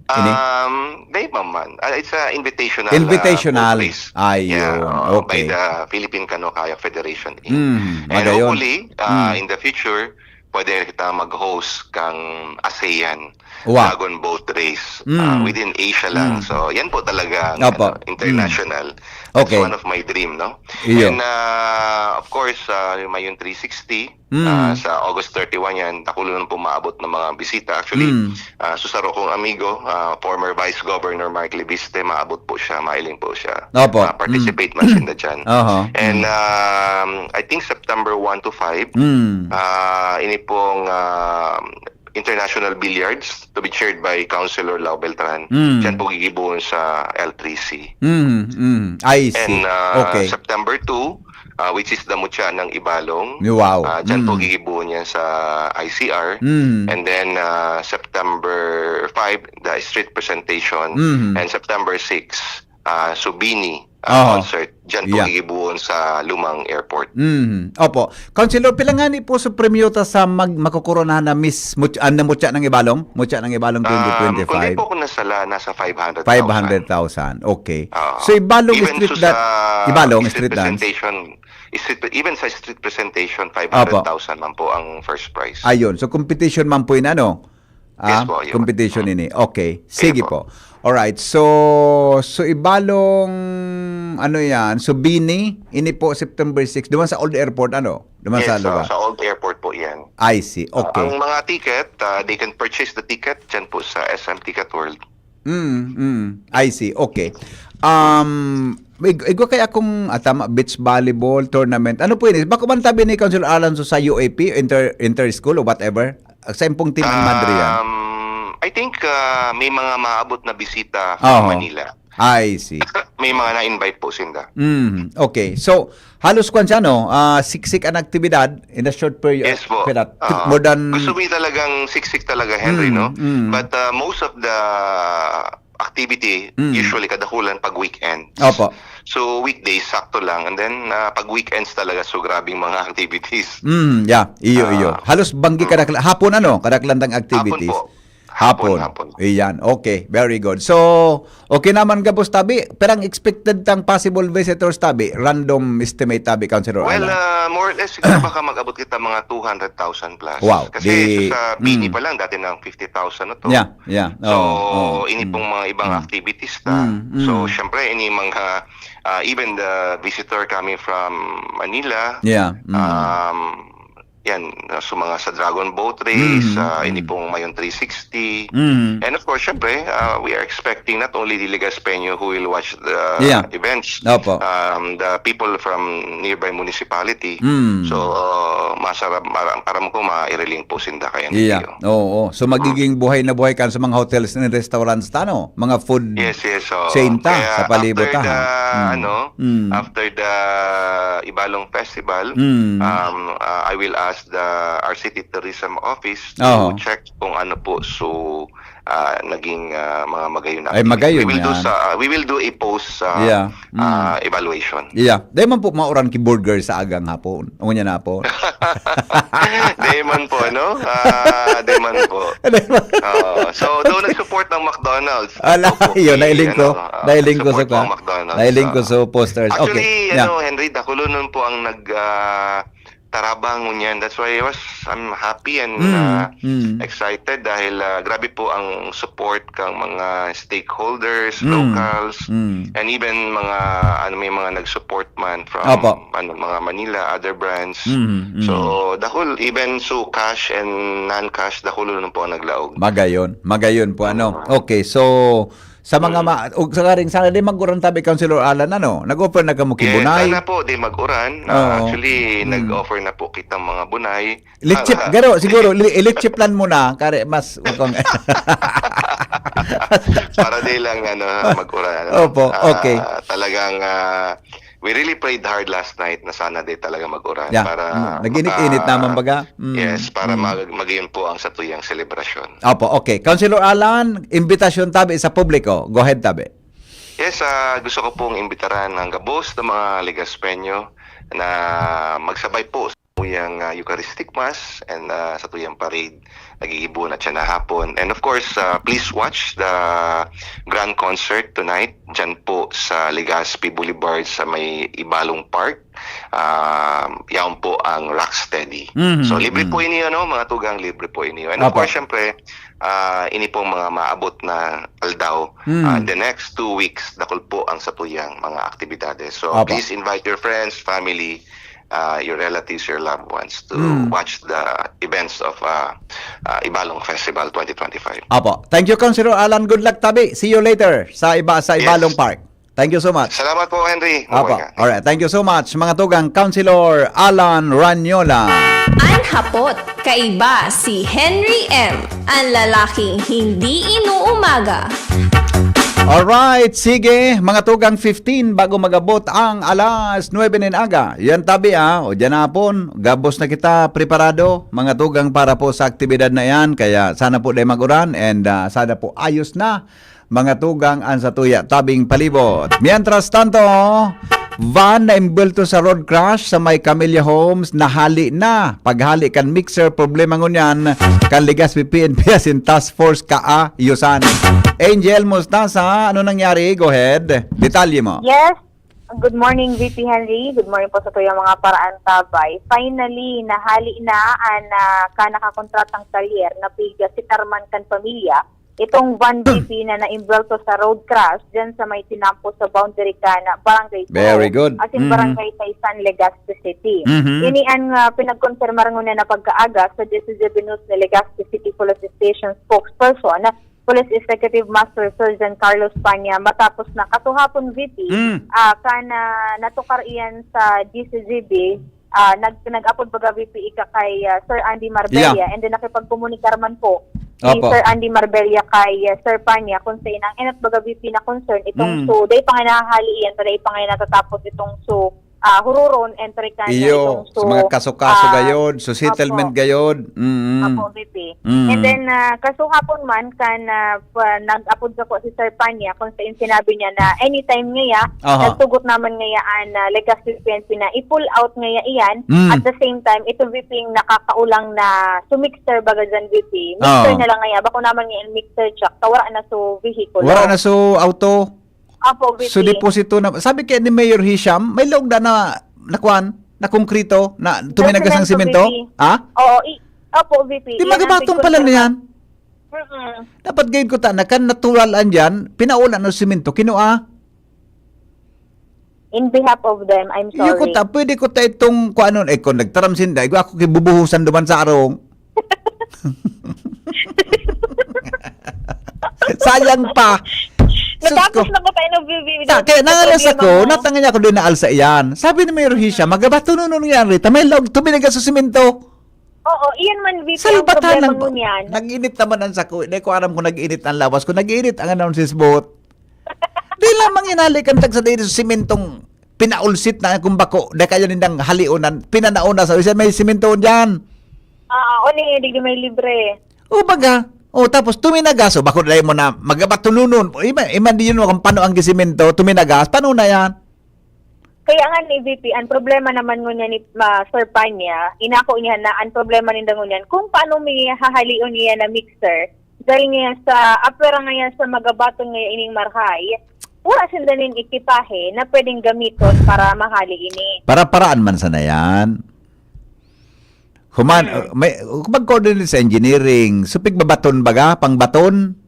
Ini? Um, di pa man. Ah, it's a invitational, ah, Invitational. boat race. Ayun. Yeah, oo, by Okay. the Philippine Canoe Kayak Federation, Inc. Mm, And magayon. hopefully, ah, Mm. in the future, pwede kita mag-host kang ASEAN Wow. Dragon Boat Race, ah, Mm. within Asia lang. Mm. So, yan po talaga ang, Opo. ano, international. Mm. That's Okay. one of my dream, no? Iyo. And, ah, of course, ah, yung Mayon three sixty, Mm. ah, sa August thirty-one yan, dakulon po maabot ng mga bisita. Actually, Mm. ah, susaro kong amigo, ah, former Vice Governor Mark Leviste, maabot po siya, mailing po siya. Opo. Ah, participate Mm. man siya dyan. Oho. And, Mm. um, I think September one to five, Mm. ah, ini pong, ah, International Billiards to be chaired by Councilor Lau Beltran. Mm. Diyan po gigibuhon sa L three C. Mm, mm. I see. And, uh, Okay. September two, uh, which is the Mutya ng Ibalong. Wow. Uh, diyan po Mm. gigibuhon yan sa I C R. Mm. And then, uh, September five, the street presentation. Mm. And September six, ah, Subini, ah, Oo. concert. Diyan po Yeah. gigibuhon sa lumang airport. Mhm. Opo. Councilor, pila ngani po sa premyo ta sa mag-, makokoronahan na Miss Mut-, ah, na Mutya ng Ibalong? Mutya ng Ibalong Um, kung di twenty twenty-five? po ako nasala, nasa five hundred thousand. Five hundred thousand. Okay. Oo. So, Ibalong Even Street so that, sa Ibalong street Street dance? presentation, street, even sa street presentation, Opo. five hundred thousand man po ang first prize. Ayun. So, competition man po yun, ano? Yes Ah, po, yun. competition Mm. ini. Okay. Sige Sige po. po. Alright. So, so Ibalong, ano yan? So, Bini, ini po September six. Duman sa Old Airport, ano? Duman Yes, sa so, lugar. sa Old Airport po yan. I see. Ah, Okay. ang mga ticket, ah, they can purchase the ticket dyan po sa S M Ticket World. Mm, mm. I see. Okay. Um, ig-, igwa kaya akong, ah, tama, beach volleyball tournament. Ano po yun? Bako man tabi ni Council Alan sa U A P, inter, inter-school or whatever? Sa impong team ang madre yan? Um, I think, ah, may mga maabot na bisita from Oho. Manila. I see. May mga na-invite po sinda. Mm, okay. So, halos kwan siya, no? Ah, siksik ang aktibidad in a short period. Yes po. Kaya, Ah, more than gusto mo yung talagang siksik talaga, Henry, Mm, no? mm. But, ah, most of the activity, Mm. usually, kadakulan pag weekends. Opo. So, weekdays, sakto lang. And then, ah, pag weekends talaga, so grabing mga activities. Mm, yeah. Iyo, Ah. iyo. Halos banggi Mm. kadakla-, hapon, ano? Kadaklan tang Hapon activities. po. Hapon, Hapon. hapon. Iyan. Okay, very good. So, okay naman gabos tabi. Pero ang expected tang possible visitors tabi, random estimate tabi, Councilor Well, Alan. ah, more or less, siguro baka mag-abot kita mga two hundred thousand plus. Wow. Kasi Di, sa Bini mm. pa lang, dati na ang fifty thousand na to. Yeah, yeah. So, Oo, oo. ini Mm. pong mga ibang Mm. activities na. Mm, mm. So, syempre, ini mga, ah, even the visitor coming from Manila, Yeah. Mm. um, yan, uh, so mga sa Dragon Boat Race, Mm, uh, ini mm. pong Mayon three sixty. Mm. And of course, syempre, uh, we are expecting not only the Legaspeño who will watch the Yeah. events, Opo. um, the people from nearby municipality. Mm. So, uh, masarap, maram, aram ko, mairiling po sinda kayang Yeah. video. Oo. So, magiging buhay na buhay kan sa mga hotels and restaurants ta, no? Mga food Yes, yes, oo. chain ta Kaya sa palibot after ta, the, ha? Mm. ano, Mm. after the Ibalong Festival, Mm. um, uh, I will ask the our city tourism office to Oo. check kung ano po so, ah, naging, ah, mga magayon na Ay, activities. magayon We will do yan. sa, we will do a post, ah, Yeah. Mm. ah, evaluation. Yeah. Dai man po mauran ki burger sa agang hapon. Ngunyan hapon. Dai man po, no? Ah, dai man po. Dai man. Oo. So, though nag-support ng McDonald's, Ala, opo, yun, si, nailing ko. ano, ah, Nailing ko nag-support sa po ang ka-, McDonald's, nailing ko ah. sa posters. Actually, Okay. Yeah. ano, Henry, dakulonon po ang nag, ah, tarabang ngunyan. That's why I was, I'm happy and, Mm, ah, mm. excited dahil, ah, grabe po ang support kang mga stakeholders, Mm, locals, mm. and even mga, ano, may mga nag-support man from, Opo. ano, mga Manila, other brands. Mm, mm. So, dakul, even so cash and non-cash, dakulonon po ang naglaog. Magayon. Magayon po, ano. Mm. Okay, so, sa mga Mm. ma-, ug sa karing sana di mag-uran tabi, Councilor Alan, ano? Nag-offer na kamo ki Yes, bunay? sana po, di mag-uran. Ah, Oo. actually, Mm. nag-offer na po kitang mga bunay. Litchip, Ah, garo, siguro, li-, litchip lang muna, kare, mas, wakong Para di lang, ano, mag-uran, ano. Opo, Ah, okay. talagang, ah, we really prayed hard last night na sana di talaga mag-uran Yeah. para Mm. Nag-init-init maka-, naman baga. Mm. yes, para Mm. mag-, maging po ang satuyang selebrasyon. Opo, okay. Councilor Alan, imbitasyon tabi sa publiko. Go ahead, tabi. Yes, ah, gusto ko pong imbitaran ang gabos na mga Legaspeño na magsabay po sa tuyang, ah, Eucharistic Mass and, ah, sa tuyang parade na gigibohon at siya na hapon. And of course, ah, please watch the grand concert tonight dyan po sa Legazpi Boulevard sa may Ibalong Park. Ah, yaon po ang Rocksteady. Mhm, So, libre po mhm. ini, ano, mga tugang, libre po ini. And of Opo. course, syempre, ah, ini pong mga maabot na aldaw, Mm. ah, the next two weeks, dakul po ang satuyang mga aktibidades. So, Opo. please invite your friends, family, ah, your relatives, your loved ones to Mm. watch the events of, ah, ah, Ibalong Festival twenty twenty-five. Opo. Thank you, Councilor Alan. Good luck, tabi. See you later sa Iba-, sa Yes. Ibalong Park. Thank you so much. Salamat po, Henry. Opo. Mabuhay ka. Alright. Thank you so much, mga tugang, Councilor Alan Ranyola. An hapot, kaiba si Henry M, an lalaking hindi inuumaga. Alright, sige, mga tugang, fifteen bago mag-abot ang alas nuebe nin aga. Yan tabi, ah. O, dyan na hapon, gabos na kita preparado, mga tugang, para po sa aktibidad na yan. Kaya sana po di mag-uran and, ah, sana po ayos na, mga tugang, an satuya tabing palibot. Mientras tanto, van na imbwelto sa road crash sa may Camellia Homes, nahali na. Paghali kan mixer, problema ngunyan kan Legazpi P N P asin task force kaayosan. Angel Mustasa, ano nangyari? Go ahead. Detalye mo. Yes. Good morning, V P Henry. Good morning po sa tuyang mga paraantabay. Finally, nahali na an, ah, kan nakakontratang talyer na piga si Tarman kan pamilya. Itong van, V P, na naimbwelto sa road crash dyan sa may tinampo sa boundary kan Barangay Turo, Very good. asin Mm. Barangay Taysan, Legazpi City. Mhm. Ini an, ah, pinagkonfirmar ngunyan na pagkaaga sa Diocese News ni Legazpi City Police Station spokesperson, Police Executive Master Sergeant Carlos Panya, matapos na kasuhapon, V P, Mm. ah, kan, ah, natukar iyan sa D C G B, ah, nag-, nag-apod baga, V P, ika kay, ah, Sir Andy Marbella, Yeah. and then nakipagkomunikar man po si Opo. Sir Andy Marbella kay, ah, Sir Panya, kung sa inang enot baga, V P, na concern itong Mm. so, dai pa nga nahahali iyan, pero dai pa nga natatapos itong so, ah, hururon, entre kan Iyo, itong sa so, mga kaso-kaso ah, gayod, so settlement opo. gayod. Mm. Opo, V P. Mm. And then, ah, kasuhapon man, kan, ah, pa, nag-apod ako si Sir Panya, kung sa sinabi niya na anytime ngaya, Aha. nagtugot naman ngaya an, ah, Legazpi P N P na i-pull out ngaya iyan. Mm. At the same time, ito, V P, nakakaulang na so mixer baga dyan, V P. Mixer Oo. na lang ngaya, bako naman ngayon mixer truck, ta wala na so vehicle. Wala na so auto. Opo, V P. So, deposito na. Sabi kaya ni Mayor Hisham, may laog na, na, na kwan, na konkreto, na tuminagas ng Semento, semento? V P. Ha? Oo, i-, opo, V P. Di Yan ang magabatong pala na pigkonfirma. yan. Mm-mm. Dapat gayud ko ta, na kan natural an dyan, pinaula na semento, kinua. In behalf of them, I'm sorry. Iyo ko ta, pwede ko ta itong kung ano, eh, kung nagtaram sinda, igo ako kibubuhusan duman sa arong. Sayang pa. Sus ko. Natapos na ko tayo ng B B B. Sa, kaya nangalas ako, natangan niya ako doon na alsa iyan. Sabi ni Mayor Hisha, "Magabatononon yan, Rita. May laog, tuminaga sa simento." Oo, iyan man, V P, ang problema ngunyan. Nag-init naman ang sako. Hindi ko aram kung nag-init ang lawas. Kung nag-init ang announces boat. Di lamang inali kan tagsa diri sa simentong pinaulsit na kung bako, di kaya nindang halionan, pinanaon na sa isa may simentoon dyan. Ah, o ni, di may libre. O baga, o tapos tuminagas, o bako dai mo na magabatununon. Ima, ima di yun kung paano ang gisimento, tuminagas, paano na yan? Kaya nga ni V P, ang problema naman ngunyan ni, ah, Sir Panya, inako niya na ang problema ninda ngunyan, kung paano mi hahalion niya na mixer, dahil nga sa apera nga yan sa magabaton nga ining marhay, wala sinda nin ekipahe na pwedeng gamiton para mahali ini. Para-paraan man sana yan. Human, Hmm. uh, may, mag-coordinate sa engineering. So, pigbabaton baga? Pangbaton?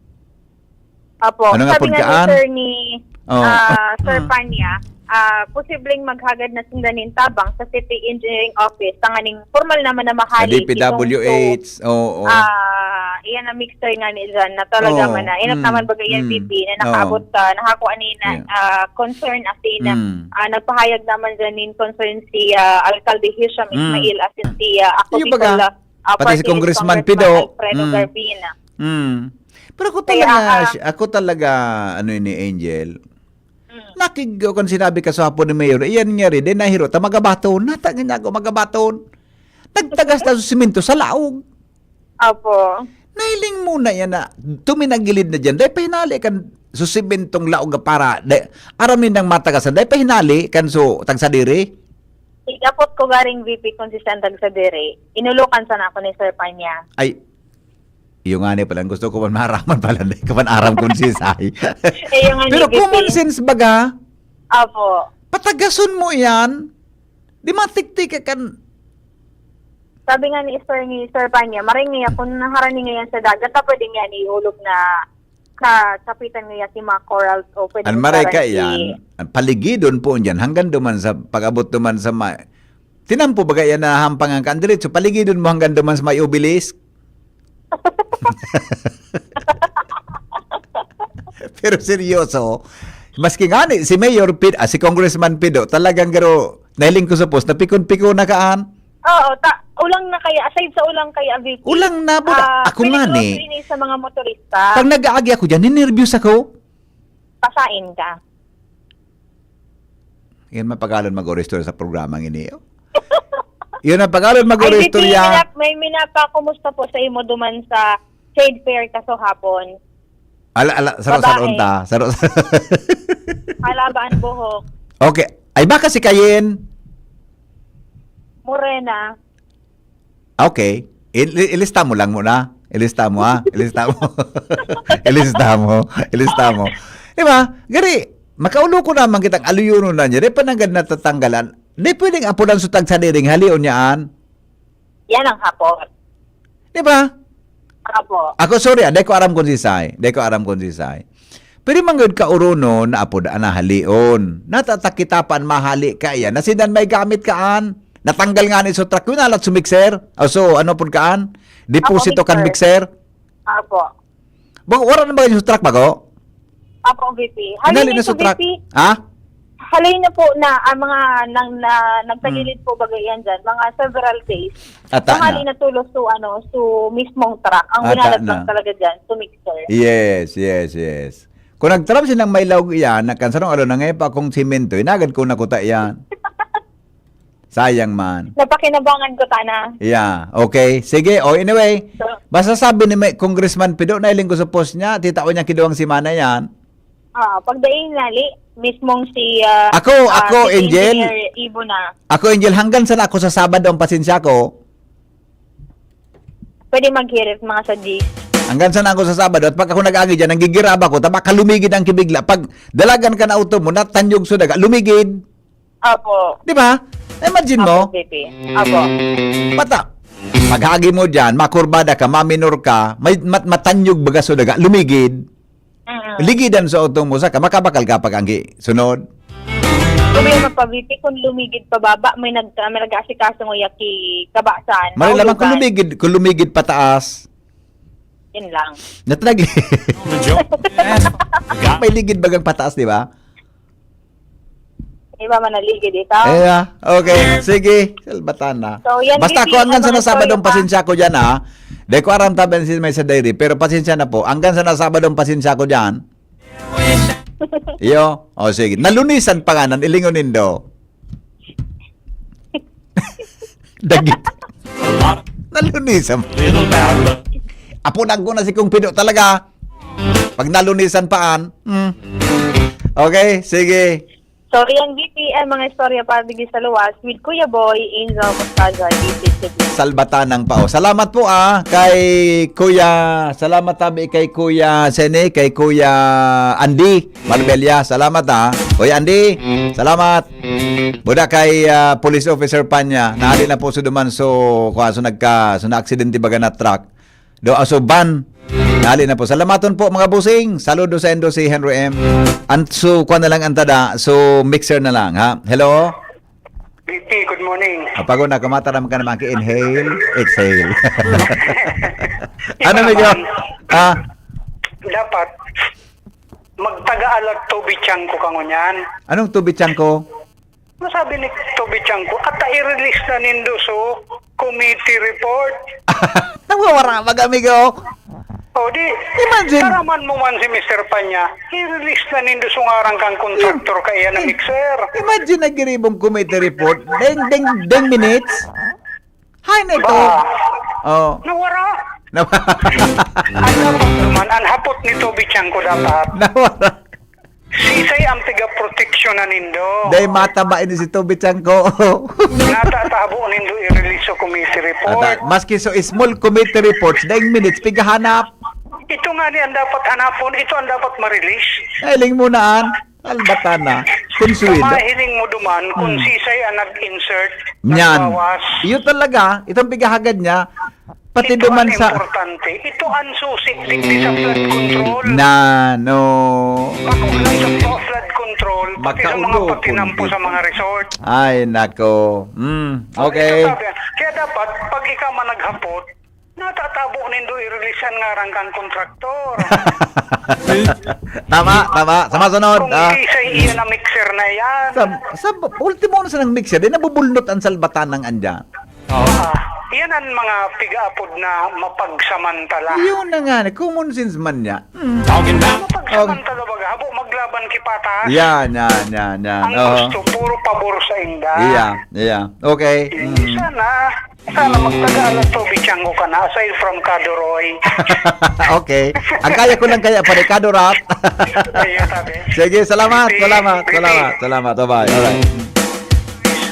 Apo, ano nga sabi pud nga ni kaan? Sir ni, Oh, ah, ah, Sir ah. Panya, ah, posibleng maghagad na sinda nin tabang sa City Engineering Office, tanganing formal naman na Sa mahali itong D P W H, oo. ah, iyan ang mixer nga ni dyan, na talaga Oo, man na. Inat mm, naman baga iyan, mm, V P, na oo. nakaabot ka, nakakuha ni na, Yeah. ah, concern as in, Mm. ah, nagpahayag naman dyan nin concern si, ah, Alcalde Hisham Mm. Ismail as in si, ah, ako Yung si baga, Carla, ah, pati si Party List Congressman Congressman Pido. Alfredo Mm. Garbina. Mm. Pero ako Kaya, talaga, ah, si-, ako talaga, ano ini, Angel, Mm. nakig-, kan sinabi ka sa hapon ni Mayor, iyan nga rin, di nahiro, ta magabaton, nata nga niya ako magabaton. Nagtagas na sa simento sa laog. Apo. Nahiling mo na yan na tuminagilid na dyan. Dahil pahinali kan susimentong laog para, dahil aram nindang matagasan. Dahil pahinali kan su tagsadiri. Igapot ko garing V P kung si Santag sa diri. Inulokan sana ako ni Sir Panya. Ay, iyo nga ni pala. Gusto ko man maaraman pala. Dahil ka man aram kung si Sai. Eh, yung nga ni Pero V P. Common sense baga, Apo. patagason mo yan. Di matiktik ka kan Sabi nga ni Sir, ni Sir Panya, maray niya kung naharani ngayon sa dagat, ta pwede niya ihulog na sa kapitan niya si mga corals o pwede An maray niya ka si iyan, an paligidon po niyan, hanggang duman sa pag-abot duman sa ma-, tinampo baga iyan na hampangan ka, an diretso, paligidon mo hanggang duman sa may obelisk. Pero seryoso, maski nga ni si Mayor Pid-, ah, si Congressman Pido, talagang garo, nahiling ko sa post, napikon-pikon na kaan. Oo, ta-, ulang na kaya, aside sa ulang kaya, V P, Ulang na, buda. ah, Ako nga ni. peligroso ini sa mga motorista. Pag nag-aagi ako dyan, ninervyos ako. Pasain ka. Yan mapagalon mag-oristorya sa programa ngini, oh. Yan ang pagalon Ay, V P, mag-oristorya. minap-, may minapakumusta po sa imo duman sa Trade Fair kaso hapon. Ala, ala, saro, Babae. saro unta, saro, saro. Halaba an buhok. Okay. Ay, baka si Kayen? Morena. Okay. Il-, ilista mo lang muna. Ilista mo, ha? Ilista mo. Ilista mo. Ilista mo. Di ba? Gari, makaulo ko naman kitang aluyonon na niya. Di pa nanggad natatanggalan. Di pwedeng apulan sa tagsa diring halion niyaan. Yan ang hapon. Di ba? Apo. Ako, sorry, ah, di ko aram kung si Sai. Di ko aram kung si Sai. Pero manggod ka urono na apod ana halion. Natatakita pa an mahali ka iyan. Na sindan may gamit ka an. Natanggal nga ni so truck. Yun alat sumikser. O so, ano pud ka an? Deposito Ako, kan mixer. mixer. Apo. Bago, wala na ba yung truck bago? Apo, V P. Hinali Halin na ito, sa truck. V P. Ha? Halin na po na ang mga nang, na, nagtagilid Hmm. po bagay yan dyan. Mga several days. Ata Tanghali na. na tulos to, ano, to mismong truck. Ang Ata ginalat na. lang talaga dyan, to mixer. Yes, yes, yes. Kung nagtaram silang may laog iyan, nagkansarong alo na ngayon pa akong simento, inagad ko na kuta iyan. Sayang man. Napakinabangan ko, tana. Yeah, okay. Sige, oh, anyway. So, Basta sabi ni may, Congressman Pido, nailing ko sa post niya, titao niya kiduwang semana yan. Ah, pagdaing nali, mismong si, ah, Ako, ah, ako, City Angel. Engineer Ibo na. Ako, Angel, hanggang sana ako sa Sabado, ang pasensya ko. Pwede maghirit, mga sadji. Hanggang sana ako sa Sabado, at pag ako nag-agi dyan, nanggigiraba ko, taba ka lumigid ang kibigla. Pag dalagan ka na auto mo, natanyog sa daga, lumigid. Opo. Di ba? Imagine mo. Opo, V P. Opo. Pata. Maghagi mo dyan, makurbada ka, maminor ka, may mat-, matanyog baga sa daga, lumigid. Mm. Ligidan sa auto mo, saka makabakal ka pag anggi. Sunod. Problema pa, V P, kung lumigid pababa, may nag-, may nag-aasikaso nguya ki kabasan. Maray lamang kung Naulugan. Lumigid, kung lumigid pataas. Yun lang. Natanag-, may ligid bagang pataas, di ba? Di ba, manaligid ito? Eh, ah, okay. Sige. Salbatan na. So, yan, Basta V P, ako hanggang sa ano, nasabadong istorya pa. Pasensya ko dyan, ha? Di ko aram tabi si may sa diary, pero pasensya na po. Hanggang sa nasabadong pasensya ko dyan. Iyo. O, sige. Nalunisan pa nga, nan ilingon nindo. Dagit. Nalunisan. Apo, nagko na si Kong Pido talaga. Pag nalunisan paan. Hmm. Okay, sige. So, yan, V P, ang mga istorya para digdi sa luwas with Kuya Boy, Angel Mostaza, D J Sydney. Salbatan ng pao. Salamat po, ah, kay Kuya, salamat tabi kay Kuya Sene, kay Kuya Andy Marbella. Salamat, ah. Kuya Andy, salamat. Buda kay, ah, police officer pa niya. Nahali na po so duman so, kwa, so nagka, so na-aksidente baga na truck. Do, ah, so van. Nahali na po. Salamaton po, mga busing. Saludo sa indo si Henry M. An-, so, kwa na lang ang tada. So, mixer na lang, ha? Hello? V P, good morning. Apago na, kumataram ka naman. Inhale, exhale. Ano, Iba amigo? Naman. Ah? Dapat, magtaga alat tubig tiyan ko kangunyan. Anong tubig tiyan ko? Ano sabi ni Toby Chanko? At i-release na nindo so committee report. Nawawara mag amigo. O di, Imagine. Taraman mo man si Mister Panya, i-release na nindo so ngaran kan kontraktor kaiyan na mixer. Imagine, nagiribong committee report. Deng, deng, deng minutes. Hay na ito. Ba? Oh. Nawara. Nawara. Ang dapat naman, ang hapot ni Toby Chanko dapat. Nawara. Sisay ang pigaproteksyon na nindo? Dahil mataba ini si Toby Chanko. Natatabo nindo i-release so committee report. Ata, maski so small committee reports, daing minutes, pigahanap. Ito nga ni ang dapat hanapon, ito ang dapat ma-release. Ay, ling mo na, an. Albatan na. Consuelo. Kamahiling mo duman kung Hmm. sisay ang nag-insert, Nyan. nagbawas. Iyo talaga, itong pigahagad niya, pati Ito duman ang sa importante. Ito ang susi digdi sa flood control. Na, no. Pag-ugnay sa flood control, pati sa mga Makaulo po patinampo nito. Sa mga resort. Ay, nako. Mm, Oh, okay. Ito sabi, kaya dapat, pag ikaw man naghapot, natatabo nindo i-release ang ngaran kang kontraktor. Tama, tama. Sa masunod, Kung ah. Hindi siya iyan ang mixer na yan. Sa, sa ultimo na sa nang mixer, di nabubulnot ang salbatan ng andyan. Ah, yan ang mga pigaapod na mapagsamantala. Yun na nga, common sense man niya. Mm. Talking about Mapagsamantala baga, habo maglaban ki patas. Yan, yan, yan, yan. Ang Oo. Gusto, puro pabor sa inda. Iya, iya. Okay. Mm. Sana, sana magtagaan ng tubig tiyanggo ka na, aside from Kadoroy. Okay. Ang kaya ko lang kaya, pare, Kadorap. Ayun, sabi. Sige, salamat, Sige, salamat, sige. Salamat, salamat. Bye-bye. Alright.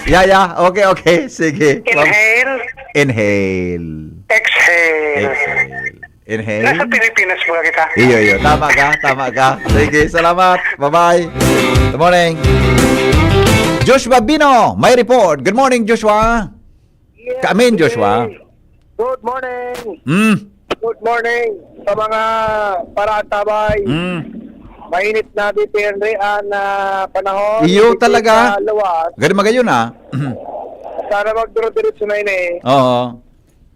Yeah, yeah. Okay, okay. Sige. Inhale. Inhale. Exhale. Exhale. Inhale. Nasa Pilipinas ba kita? Iyo, iyo. Tama ka, tama ka. Sige, salamat. Bye-bye. Good morning. Joshua Bino, may report. Good morning, Joshua. Yes, Kaamin, Joshua. Good morning. Hmm. Good morning sa mga paraantabay. Hmm. Mainit na, B P Henry, ang, ah, panahon. Iyo Dito talaga. Sa luwas. Gani magayon, ah. Sana magduro-diretso na ini. Oo.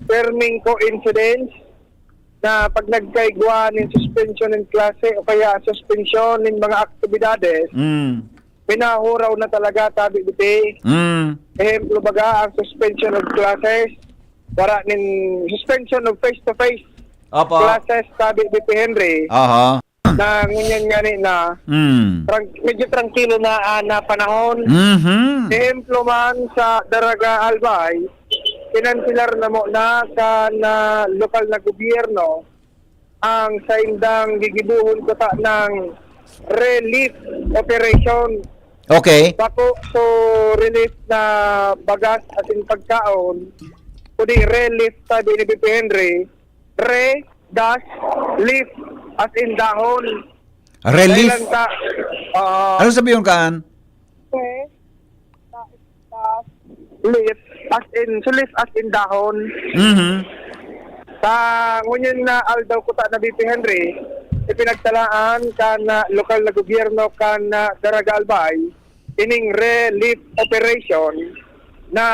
Perming coincidence na pag nagkaigwa nin suspension nin klase o kaya suspension nin mga aktibidades, Mm. pinahuraw na talaga, tabi, B P. Mm. Ehemplo baga, ang suspension of classes, wala nin suspension of face-to-face Opo. classes, tabi, B P Henry. Aha. Na ngunyan ngani na, Mm. trang-, medyo trangkilo na, ah, na panahon. Mhm. Ehemplo man sa Daraga Albay, kinansilar na mo na kan, ah, lokal na gobyerno ang saindang gigibohon kuta ng relief operation. Okay. Bako so relief na bagas asin pagkaon, kundi relief, sabi ni B P Henry, re dash leaf, as in dahon. Relief? Dahil lang sa, oo. Ano sabi yung kaan? Okay. Dash leaf, as in, so leaf as in dahon. Mhm. Sa ngunyan na aldaw kuta na, B P Henry, ipinagtalaan kan, ah, lokal na gobyerno kan, ah, Daraga Albay, ining relief operation na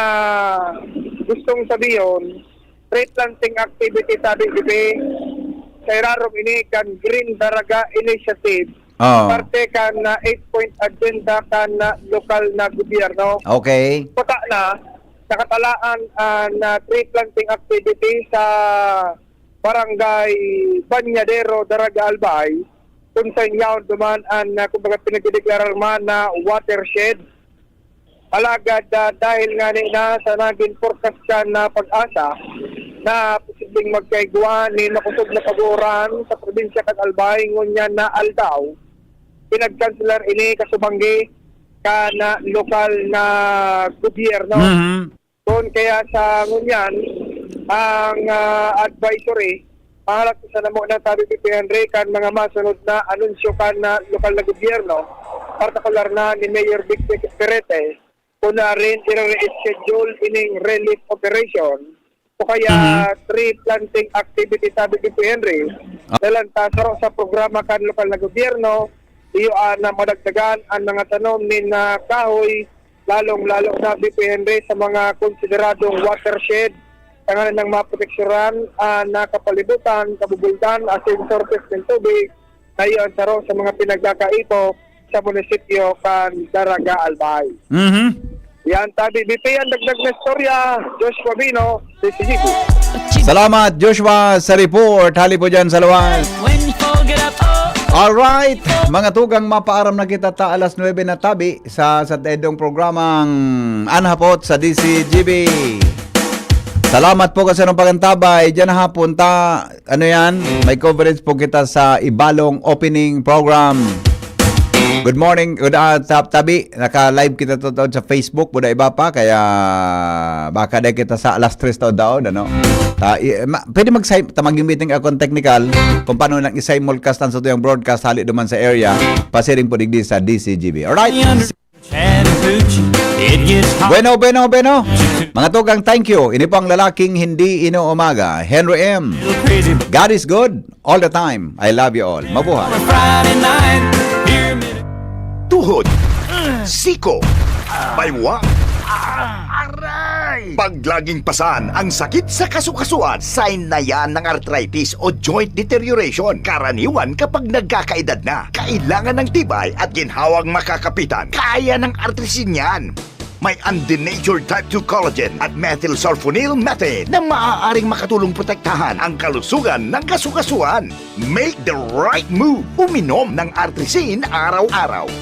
gustong sabihon, tree planting activity, sabi, Bibi, sa irarom ini kan Green Daraga Initiative, Oh. parte kan na eight-point agenda kan na lokal na gobyerno. Okay. Puta na, nakatalaan an ah, tree planting activity sa Barangay Bañadero, Daraga, Albay, kung sa inyaon duman an ah, kumbaga, pinagdedeklarar man na watershed. Alagad ah, dahil nga ni na sa naging forecast kan na PAGASA na posibleng magkaigwa ni makosog na pag-uuran sa probinsya kan Albay ngunyan na aldaw, pinagkanselar ini kasubanggi kan ah, lokal na gobyerno. Mhm. Kun kaya sa ngunyan, ang ah, advisory, pangalat sa namo na, sabi, Bibi Henry, kan mga masunod na anunsyo kan na lokal na gobyerno, partikular na ni Mayor Vic Perete, kung na rin i-reschedule ining relief operation o kaya Mhm. tree planting activity, sabi, Bibi Henry, Ah. dalan ta saro sa programa kan lokal na gobyerno, iyo na madagdagan ang mga tanom nin ah, kahoy, lalong-lalo na, Bibi Henry, sa mga konsideradong watershed, tanganing maproteksyonan ang nakapalibutan, kabubuldan, asin sources ng tubig, na iyo ang saro sa mga pinagkakaipo sa munisipyo kan Daraga, Albay. Mhm. Yan, tabi, Bibi, ang dagdag na istorya, Joshua Bino, D C G B. Salamat, Joshua, sa report. Hali po dyan sa luwas. When you fold it up, oh. Alright, mga tugang, mapaaram na kita ta alas nuebe na tabi sa sa edong programang An Hapot sa D C G B. Salamat po kasi ng pagantabay. Diyan na hapon ta, ano yan, may coverage po kita sa Ibalong Opening Program. Good morning, good uh, tabi. Naka-live kita to, to sa Facebook, buda iba pa, kaya baka dahil kita sa alas tres ta daon, ano? Ta, i, ma, pwede mag ta maging meeting ako ng technical kung paano nang i-simulcast ang satuyang broadcast hali duman sa area, pasiring po digdi sa D C G B. Alright? Chattahoochee, it gets hot. Bueno, bueno, bueno. Mga tugang, thank you. Ini po ang lalaking hindi inuumaga, Henry M. Crazy God is good all the time. I love you all. Mabuhay. Friday night, pyramid. Tuhod, siko, baywa, aray. Pag laging pasan ang sakit sa kasukasuan, sign na yan ng arthritis o joint deterioration. Karaniwan kapag nagkakaedad na, kailangan ng tibay at ginhawang makakapitan. Kaya ng Artrisin yan. May undenatured type two collagen at methylsulfonyl methane na maaaring makatulong protektahan ang kalusugan ng kasukasuan. Make the right move. Uminom ng Artrisin araw-araw.